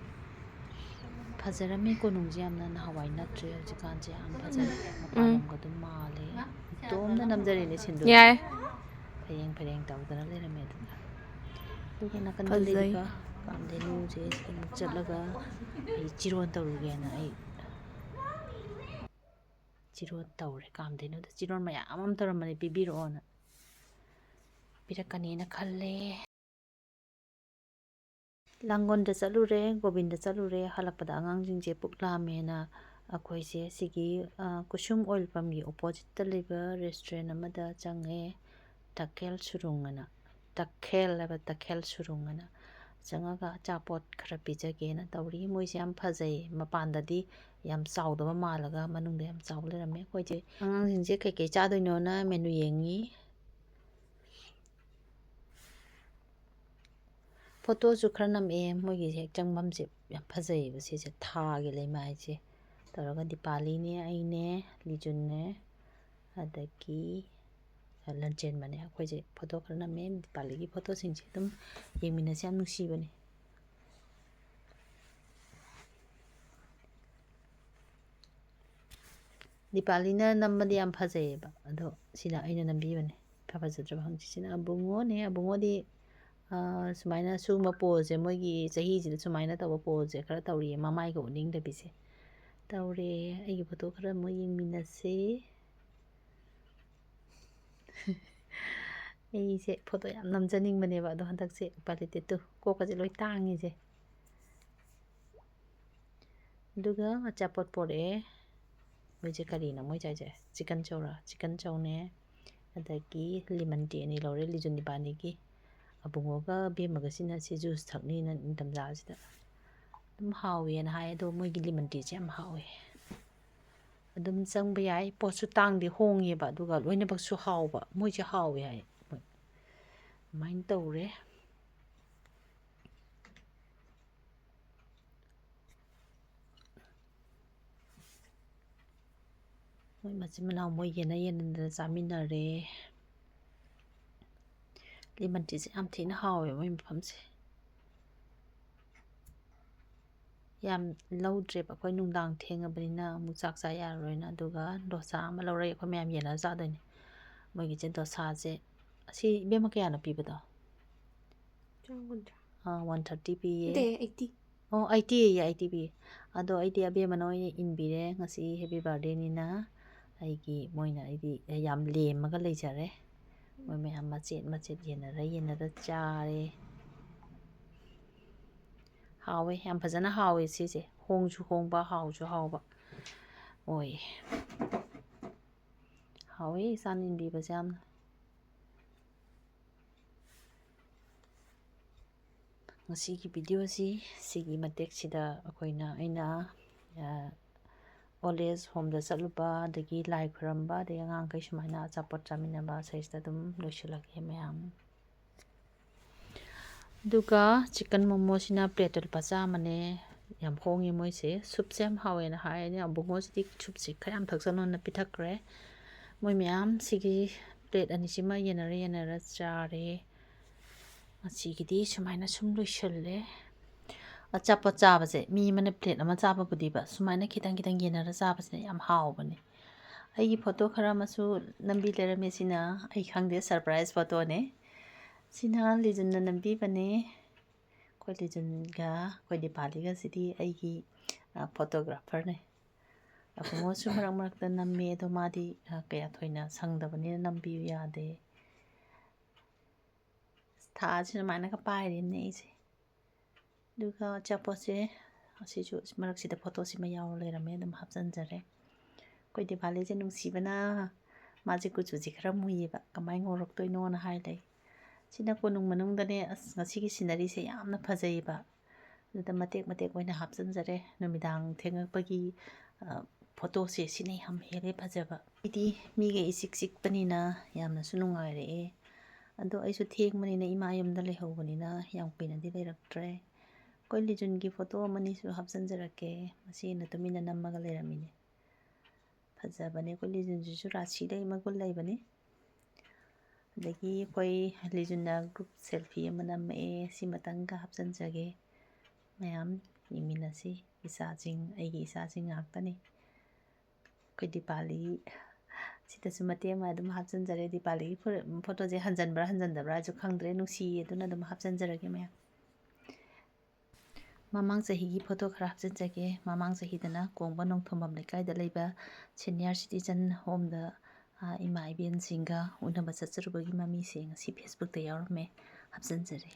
ꯐꯖꯔꯝꯃꯤ ꯀꯣꯅꯨꯡꯁꯦ ꯌꯥꯝꯅ, ꯅꯍꯥꯟꯋꯥꯏ ꯅꯠꯇ꯭ꯔꯦ, ꯍꯧꯖꯤꯛꯀꯥꯟꯁꯦ ꯌꯥꯝ ꯐꯖꯔꯦ, ꯃꯄꯥꯟ ꯎꯝ꯫ ꯂꯝꯒ ꯑꯗꯨꯝ ꯃꯥꯜꯂꯦ꯫ ꯏꯇꯣꯝꯇ ꯅꯝꯖꯔꯦꯅꯦ ꯁꯤꯟꯗꯨ꯫ ꯌꯥꯏ꯫ ꯐꯩꯔꯦꯡ ꯐꯩꯔꯦꯡ ꯇꯧꯗꯅ ꯂꯩꯔꯝꯃꯦ ꯑꯗꯨꯒ꯫ ꯑꯗꯨꯒ ꯅꯥꯀꯟꯗ ꯐꯖꯩ꯫ ꯂꯩꯔꯤꯕ ꯀꯥꯝꯗꯦꯅꯨꯁꯦ ꯁꯤꯗ ꯑꯃꯨꯛ ꯆꯠꯂꯒ ꯑꯩ ꯆꯤꯔꯣꯟ ꯇꯧꯔꯨꯒꯦꯅ ꯑꯩ ꯆꯤꯔꯣꯟ ꯇꯧꯔꯦ꯫ ꯀꯥꯝꯗꯩꯅꯨꯗ ꯆꯤꯔꯣꯟ ꯃꯌꯥꯝ ꯑꯃ ꯇꯧꯔꯝꯕꯅꯦ, ꯄꯤꯕꯤꯔꯛꯑꯣꯅ꯫ ꯄꯤꯔꯛꯀꯅꯤꯅ ꯈꯜꯂꯦ꯫ ꯂꯥꯡꯒꯣꯜꯗ ꯆꯠꯂꯨꯔꯦ, ꯒꯣꯕꯤꯟꯗ ꯆꯠꯂꯨꯔꯦ꯫ ꯍꯜꯂꯛꯄꯗ ꯑꯉꯥꯡꯁꯤꯡꯁꯦ ꯄꯨꯛ ꯂꯥꯝꯃꯦꯅ ꯑꯩꯈꯣꯏꯁꯦ ꯁꯤꯒꯤ, ꯑ, ꯀꯨꯁꯨꯝ ꯑꯣꯏꯜ ꯄꯝꯒꯤ oppositeꯇ ꯂꯩꯕ restaurant ꯑꯃꯗ ꯆꯪꯉꯦ꯫ ꯇꯈꯦꯜ ꯁꯨꯔꯨꯡ ꯑꯅ, ꯇꯈꯦꯜ ꯍꯥꯏꯕ, ꯇꯈꯦꯜ ꯁꯨꯔꯨꯡ ꯑꯅ꯫ ꯆꯪꯉꯒ ꯑꯆꯥꯄꯣꯠ ꯈꯔ ꯄꯤꯖꯒꯦꯅ ꯇꯧꯔꯤ꯫ ꯃꯣꯏꯁꯦ ꯌꯥꯝ ꯐꯖꯩ꯫ ꯃꯄꯥꯟꯗꯗꯤ ꯌꯥꯝ ꯆꯥꯎꯗꯕ ꯃꯥꯜꯂꯒ ꯃꯅꯨꯡꯗ ꯌꯥꯝ ꯆꯥꯎꯕ ꯂꯩꯔꯝꯃꯦ꯫ ꯑꯩꯈꯣꯏꯁꯦ ꯑꯉꯥꯡꯁꯤꯡꯁꯦ ꯀꯩꯀꯩ ꯆꯥꯗꯣꯏꯅꯣꯅ menu ꯌꯦꯡꯉꯤ꯫ ꯐꯣꯇꯣꯁꯨ ꯈꯔ ꯅꯝꯃꯛꯑꯦ꯫ ꯃꯣꯏꯒꯤ ꯍꯦꯛ ꯆꯪꯐꯝꯁꯦ ꯌꯥꯝ ꯐꯖꯩꯌꯦꯕ꯫ ꯁꯤꯁꯦ ꯊꯥꯒꯤ ꯂꯩꯃꯥꯏꯁꯦ ꯇꯧꯔꯒ ꯗꯤꯄꯥꯂꯤꯅꯦ, ꯑꯩꯅꯦ, ꯂꯤꯖꯨꯟꯅꯦ, ꯑꯗꯒꯤ ꯂꯟꯆꯦꯟꯕꯅꯦ꯫ ꯑꯩꯈꯣꯏꯁꯦ ꯐꯣꯇꯣ ꯈꯔ ꯅꯝꯃꯦ꯫ ꯗꯤꯄꯥꯂꯤꯒꯤ ꯐꯣꯇꯣꯁꯤꯡꯁꯦ ꯑꯗꯨꯝ ꯌꯦꯡꯃꯤꯟꯅꯁꯤ, ꯌꯥꯝ ꯅꯨꯡꯁꯤꯕꯅꯦ꯫ ꯗꯤꯄꯥꯂꯤꯅ ꯅꯝꯕꯗꯤ ꯌꯥꯝ ꯐꯖꯩꯌꯦꯕ, ꯑꯗꯣ ꯁꯤꯅ ꯑꯩꯅ ꯅꯝꯕꯤꯕꯅꯦ꯫ ꯏꯐ ꯐꯖꯗ꯭ꯔꯕ ꯈꯪꯗꯦ꯫ ꯁꯤꯅ ꯑꯕꯨꯡꯉꯣꯅꯦ꯫ ꯑꯕꯨꯡꯉꯣꯗꯤ, ꯑ, ꯁꯨꯃꯥꯏꯅ ꯁꯤꯒꯨꯝꯕ poseꯁꯦ ꯃꯣꯏꯒꯤ ꯆꯍꯤꯁꯤꯗ ꯁꯨꯃꯥꯏꯅ ꯇꯧꯕ poseꯁꯦ ꯈꯔ ꯇꯧꯔꯤꯌꯦ, ꯃꯃꯥꯏꯒ ꯎꯠꯅꯤꯡꯗꯕꯤꯁꯦ ꯇꯧꯔꯦ꯫ ꯑꯩꯒꯤ ꯐꯣꯇꯣ ꯈꯔ ꯑꯃꯨꯛ ꯌꯦꯡꯃꯤꯟꯅꯁꯦ꯫ ꯑꯩꯁꯦ ꯐꯣꯇꯣ ꯌꯥꯝ ꯅꯝꯖꯅꯤꯡꯕꯅꯦꯕ, ꯑꯗꯣ ꯍꯟꯗꯛꯁꯦ ꯎꯄꯥꯏ ꯂꯩꯇꯦ꯫ ꯇꯨ, ꯀꯣꯛꯀꯁꯦ ꯂꯣꯏ ꯇꯥꯡꯉꯤꯁꯦ꯫ ꯑꯗꯨꯒ ꯑꯆꯥꯄꯣꯠ ꯄꯣꯔꯛꯑꯦ꯫ ꯃꯣꯏꯁꯦ ꯀꯔꯤꯅꯣ ꯃꯣꯏ ꯆꯥꯏꯁꯦ? Chicken ꯆꯧꯔꯥ? Chicken ꯆꯧꯅꯦ꯫ ꯑꯗꯒꯤ lemon tea ꯑꯅꯤ ꯂꯧꯔꯦ, ꯂꯤꯖꯨꯟ ꯏꯕꯥꯅꯤꯒꯤ꯫ ꯑꯕꯨꯡꯉꯣꯒ ꯕꯦꯝꯃꯒꯁꯤꯅ ꯁꯤ juice ꯊꯛꯅꯤꯅ ꯅꯤꯡꯊꯝꯊꯥꯁꯤꯗ꯫ ꯑꯗꯨꯝ ꯍꯥꯎꯋꯦꯅ ꯍꯥꯏ, ꯑꯗꯣ ꯃꯣꯏꯒꯤ lemon teaꯁꯦ ꯌꯥꯝ ꯍꯥꯎꯋꯦ꯫ ꯑꯗꯨꯝ ꯆꯪꯕ ꯌꯥꯏ꯫ ꯄꯣꯠꯁꯨ ꯇꯥꯡꯗꯦ, ꯍꯣꯡꯉꯦꯕ, ꯑꯗꯨꯒ ꯂꯣꯏꯅꯃꯛꯁꯨ ꯍꯥꯎꯕ꯫ ꯃꯣꯏꯁꯦ ꯍꯥꯎꯋꯦ ꯍꯥꯏ꯫ ꯃꯣꯏ ꯑꯗꯨꯃꯥꯏꯅ ꯇꯧꯔꯦ꯫ ꯃꯣꯏ ꯃꯆꯤꯟ ꯃꯅꯥꯎ ꯃꯣꯏ ꯌꯦꯟꯅ ꯌꯦꯟꯅꯗꯅ ꯆꯥꯃꯤꯟꯅꯔꯦ꯫ Lemon teaꯁꯦ ꯌꯥꯝ ꯊꯤꯅ ꯍꯥꯎꯋꯦ ꯃꯣꯏ ꯃꯐꯝꯁꯦ꯫ ꯌꯥꯝ ꯂꯧꯗ꯭ꯔꯦꯕ, ꯑꯩꯈꯣꯏ ꯅꯨꯡꯗꯥꯡ ꯊꯦꯡꯉꯕꯅꯤꯅ ꯑꯃꯨꯛ ꯆꯥꯛ ꯆꯥ ꯌꯥꯔꯔꯣꯏꯅ꯫ ꯑꯗꯨꯒ dosa ꯑꯃ ꯂꯧꯔꯛꯑꯦ, ꯑꯩꯈꯣꯏ ꯃꯌꯥꯝ ꯌꯦꯟꯅꯔ ꯆꯥꯗꯣꯏꯅꯦ꯫ ꯃꯣꯏꯒꯤꯁꯦ dosaꯁꯦ, ꯑꯁꯤ ꯏꯕꯦꯝꯃ ꯀꯌꯥꯅꯣ ꯄꯤꯕꯗꯣ? ꯆꯥꯝꯃ ꯀꯨꯟꯊ꯭ꯔꯥ꯫ ꯑꯥ, one thirty ꯄꯤꯌꯦ꯫ ꯅꯠꯇꯦ, eighty꯫ ꯑꯣ, eighty ꯑꯌꯦ, eighty ꯄꯤꯌꯦ꯫ ꯑꯗꯣ ꯑꯩꯗꯤ ꯑꯕꯦꯝꯃꯅ ꯑꯣꯏꯅ ꯏꯟꯕꯤꯔꯦ, ꯉꯁꯤ happy birthdayꯅꯤꯅ꯫ ꯑꯩꯒꯤ ꯃꯣꯏꯅ ꯑꯩꯗꯤ ꯌꯥꯝ ꯂꯦꯝꯃꯒ ꯂꯩꯖꯔꯦ꯫ ꯃꯣꯏ ꯃꯌꯥꯝ ꯃꯆꯦꯠ ꯃꯆꯦꯠ ꯌꯦꯟꯅꯔ ꯌꯦꯟꯅꯔ ꯆꯥꯔꯦ꯫ ꯍꯥꯎꯋꯦ, ꯌꯥꯝ ꯐꯖꯅ ꯍꯥꯎꯋꯦ ꯁꯤꯁꯦ꯫ ꯍꯣꯡꯁꯨ ꯍꯣꯡꯕ, ꯍꯥꯎꯁꯨ ꯍꯥꯎꯕ ꯑꯣꯏꯌꯦ꯫ ꯍꯥꯎꯋꯦ ꯏꯆꯥꯅ ꯏꯟꯕꯤꯕꯁꯦ ꯌꯥꯝꯅ꯫ ꯉꯁꯤꯒꯤ ꯚꯤꯗꯤꯑꯣꯁꯤ ꯁꯤꯒꯤ ꯃꯇꯦꯛꯁꯤꯗ ꯑꯩꯈꯣꯏꯅ, ꯑꯩꯅ, ꯑ, ꯑꯣꯜ ꯑꯦꯖ ꯍꯣꯝꯗ ꯆꯠꯂꯨꯕ, ꯑꯗꯒꯤ ꯂꯥꯏ ꯈꯨꯔꯝꯕ, ꯑꯗꯒꯤ ꯑꯉꯥꯡꯈꯩ ꯁꯨꯃꯥꯏꯅ ꯑꯆꯥꯄꯣꯠ ꯆꯥꯃꯤꯟꯅꯕ, ꯁꯤꯗꯩꯁꯤꯗ ꯑꯗꯨꯝ ꯂꯣꯏꯁꯤꯜꯂꯒꯦ ꯃꯌꯥꯝ꯫ ꯑꯗꯨꯒ ꯆꯤꯛꯀꯟ ꯃꯣꯃꯣꯁꯤꯅ ꯄ꯭ꯂꯦꯠꯇ ꯂꯨꯄꯥ ꯆꯥꯝꯃꯅꯦ꯫ ꯌꯥꯝ ꯍꯣꯡꯉꯦ ꯃꯣꯏꯁꯦ꯫ ꯁꯨꯞꯁꯦ ꯌꯥꯝ ꯍꯥꯎꯋꯦꯅ ꯍꯥꯏ꯫ ꯑꯕꯨꯡꯉꯣꯁꯤꯗꯤ ꯁꯨꯞꯁꯦ ꯈꯔ ꯌꯥꯝ ꯊꯛꯆꯅꯣꯅ ꯄꯤꯊꯛꯈ꯭ꯔꯦ꯫ ꯃꯣꯏ ꯃꯌꯥꯝ ꯁꯤꯒꯤ ꯄ꯭ꯂꯦꯠ ꯑꯅꯤꯁꯤꯃ ꯌꯦꯟꯅꯔ ꯌꯦꯟꯅꯔ ꯆꯥꯔꯦ꯫ ꯉꯁꯤꯒꯤꯗꯤ ꯁꯨꯃꯥꯏꯅ ꯁꯨꯝ ꯂꯣꯏꯁꯤꯜꯂꯦ꯫ ꯑꯆꯥꯄꯣꯠ ꯆꯥꯕꯁꯦ ꯃꯤ ꯑꯃꯅ ꯄ꯭ꯂꯦꯠ ꯑꯃ ꯆꯥꯕꯕꯨꯗꯤꯕ, ꯁꯨꯃꯥꯏꯅ ꯈꯤꯇꯪ ꯈꯤꯇꯪ ꯌꯦꯟꯅꯔ ꯆꯥꯕꯁꯤꯅ ꯌꯥꯝ ꯍꯥꯎꯕꯅꯦ꯫ ꯑꯩꯒꯤ ꯐꯣꯇꯣ ꯈꯔ ꯑꯃꯁꯨ ꯅꯝꯕꯤ ꯂꯩꯔꯝꯃꯦ꯫ ꯁꯤꯅ ꯑꯩ ꯈꯪꯗꯦ, ꯁꯔꯄ꯭ꯔꯥꯏꯖ ꯐꯣꯇꯣꯅꯦ꯫ ꯁꯤꯅ ꯂꯤꯖꯨꯟꯅ ꯅꯝꯕꯤꯕꯅꯦ꯫ ꯑꯩꯈꯣꯏ ꯂꯤꯖꯨꯟꯒ ꯑꯩꯈꯣꯏ ꯗꯤꯄꯥꯂꯤꯒꯁꯤꯗꯤ ꯑꯩꯒꯤ, ꯑ, ꯐꯣꯇꯣꯒ꯭ꯔꯥꯐꯔꯅꯦ꯫ ꯑꯕꯨꯡꯉꯣꯁꯨ ꯃꯔꯛ ꯃꯔꯛꯇ ꯅꯝꯃꯦ, ꯑꯗꯣ ꯃꯥꯗꯤ, ꯑ, ꯀꯌꯥ ꯊꯣꯏꯅ ꯁꯪꯗꯕꯅꯤꯅ ꯅꯝꯕꯤꯌꯨ ꯌꯥꯗꯦ꯫ ꯑꯁ, ꯊꯥꯁꯤ ꯁꯨꯃꯥꯏꯅꯒ ꯄꯥꯏꯔꯤꯅꯦ ꯑꯩꯁꯦ꯫ ꯑꯗꯨꯒ ꯑꯆꯥꯄꯣꯠꯁꯦ ꯑꯁꯤꯁꯨ ꯃꯔꯛꯁꯤꯗ ꯐꯣꯇꯣꯁꯤꯃ ꯌꯥꯎꯔ ꯂꯩꯔꯝꯃꯦ, ꯑꯗꯨꯝ ꯍꯥꯞꯆꯤꯟꯖꯔꯦ꯫ ꯑꯩꯈꯣꯏ ꯗꯤꯄꯥꯂꯤꯁꯦ ꯅꯨꯡꯁꯤꯕꯅ, ꯃꯥꯁꯦ ꯀꯨꯆꯨꯁꯦ ꯈꯔ ꯃꯨꯏꯌꯦꯕ, ꯀꯃꯥꯏꯅ ꯉꯧꯔꯛꯇꯣꯏꯅꯣꯅ ꯍꯥꯏ ꯂꯩ꯫ ꯁꯤꯅ ꯀꯣꯅꯨꯡ ꯃꯅꯨꯡꯗꯅꯦ꯫ ꯑꯁ, ꯉꯁꯤꯒꯤ ꯁꯤꯅꯔꯤꯁꯦ ꯌꯥꯝꯅ ꯐꯖꯩꯌꯦꯕ, ꯑꯗꯨꯗ ꯃꯇꯦꯛ ꯃꯇꯦꯛ ꯑꯣꯏꯅ ꯍꯥꯞꯆꯤꯟꯖꯔꯦ꯫ ꯅꯨꯃꯤꯗꯥꯡ ꯊꯦꯡꯉꯛꯄꯒꯤ, ꯑ, ꯐꯣꯇꯣꯁꯦ ꯁꯤꯅ ꯌꯥꯝ ꯍꯦꯜꯂꯦ ꯐꯖꯕ꯫ ꯑꯩꯗꯤ ꯃꯤꯒ ꯏꯆꯤꯛ ꯆꯤꯛꯄꯅꯤꯅ ꯌꯥꯝꯅꯁꯨ ꯅꯨꯡꯉꯥꯏꯔꯛꯑꯦ꯫ ꯑꯗꯣ ꯑꯩꯁꯨ ꯊꯦꯡꯕꯅꯤꯅ ꯏꯃꯥ ꯌꯨꯝꯗ ꯂꯩꯍꯧꯕꯅꯤꯅ ꯌꯥꯝ ꯀꯨꯏꯅꯗꯤ ꯂꯩꯔꯛꯇ꯭ꯔꯦ꯫ ꯑꯩꯈꯣꯏ ꯂꯤꯖꯨꯟꯒꯤ ꯐꯣꯇꯣ ꯑꯃꯅꯤꯁꯨ ꯍꯥꯞꯆꯤꯟꯖꯔꯛꯀꯦ꯫ ꯃꯁꯤ ꯑꯩꯅ ꯇꯨꯃꯤꯟꯅ ꯅꯝꯃꯒ ꯂꯩꯔꯝꯃꯤꯅꯦ꯫ ꯐꯖꯕꯅꯦ꯫ ꯑꯩꯈꯣꯏ ꯂꯤꯖꯨꯟꯁꯤꯁꯨ ꯔꯥꯁꯤ ꯂꯩ, ꯃꯒꯨꯟ ꯂꯩꯕꯅꯤ꯫ ꯑꯗꯒꯤ ꯑꯩꯈꯣꯏ ꯂꯤꯖꯨꯟꯅ ꯒ꯭ꯔꯨꯞ ꯁꯦꯜꯐꯤ ꯑꯃ ꯅꯝꯃꯛꯑꯦ꯫ ꯁꯤꯃꯇꯪꯒ ꯍꯥꯞꯆꯤꯟꯖꯒꯦ꯫ ꯃꯌꯥꯝ ꯌꯦꯡꯃꯤꯟꯅꯁꯤ꯫ ꯏꯆꯥꯁꯤꯡ, ꯑꯩꯒꯤ ꯏꯆꯥꯁꯤꯡ ꯉꯥꯛꯇꯅꯤ꯫ ꯑꯩꯈꯣꯏ ꯗꯤꯄꯥꯂꯤ, ꯁꯤꯗꯁꯨ ꯃꯇꯦꯛ ꯑꯃ ꯑꯗꯨꯝ ꯍꯥꯞꯆꯤꯟꯖꯔꯦ꯫ ꯗꯤꯄꯥꯂꯤꯒꯤ ꯐꯨꯔꯤꯠ, ꯐꯣꯇꯣꯁꯦ ꯍꯟꯖꯟꯕ꯭ꯔꯥ ꯍꯟꯖꯟꯗꯕ꯭ꯔꯥꯁꯨ ꯈꯪꯗ꯭ꯔꯦ, ꯅꯨꯡꯁꯤꯌꯦ, ꯑꯗꯨꯅ ꯑꯗꯨꯝ ꯍꯥꯞꯆꯤꯟꯖꯔꯒꯦ ꯃꯌꯥꯝ꯫ ꯃꯃꯥꯡ ꯆꯍꯤꯒꯤ ꯐꯣꯇꯣ ꯈꯔ ꯍꯥꯞꯆꯤꯟꯖꯒꯦ꯫ ꯃꯃꯥꯡ ꯆꯍꯤꯗꯅ ꯀꯣꯡꯕ ꯅꯣꯡꯊꯣꯝꯕꯝ ꯂꯩꯀꯥꯏꯗ ꯂꯩꯕ ꯁꯦꯅꯤꯌꯔ ꯁꯤꯇꯤꯖꯟ ꯍꯣꯝꯗ, ꯑ, ꯏꯃꯥ ꯏꯕꯦꯟꯁꯤꯡꯒ ꯎꯅꯕ ꯆꯠꯆꯔꯨꯕꯒꯤ ꯃꯃꯤꯁꯦ ꯉꯁꯤ ꯐꯦꯁꯕꯨꯛꯇ ꯌꯥꯎꯔꯝꯃꯦ꯫ ꯍꯥꯞꯆꯤꯟꯖꯔꯦ꯫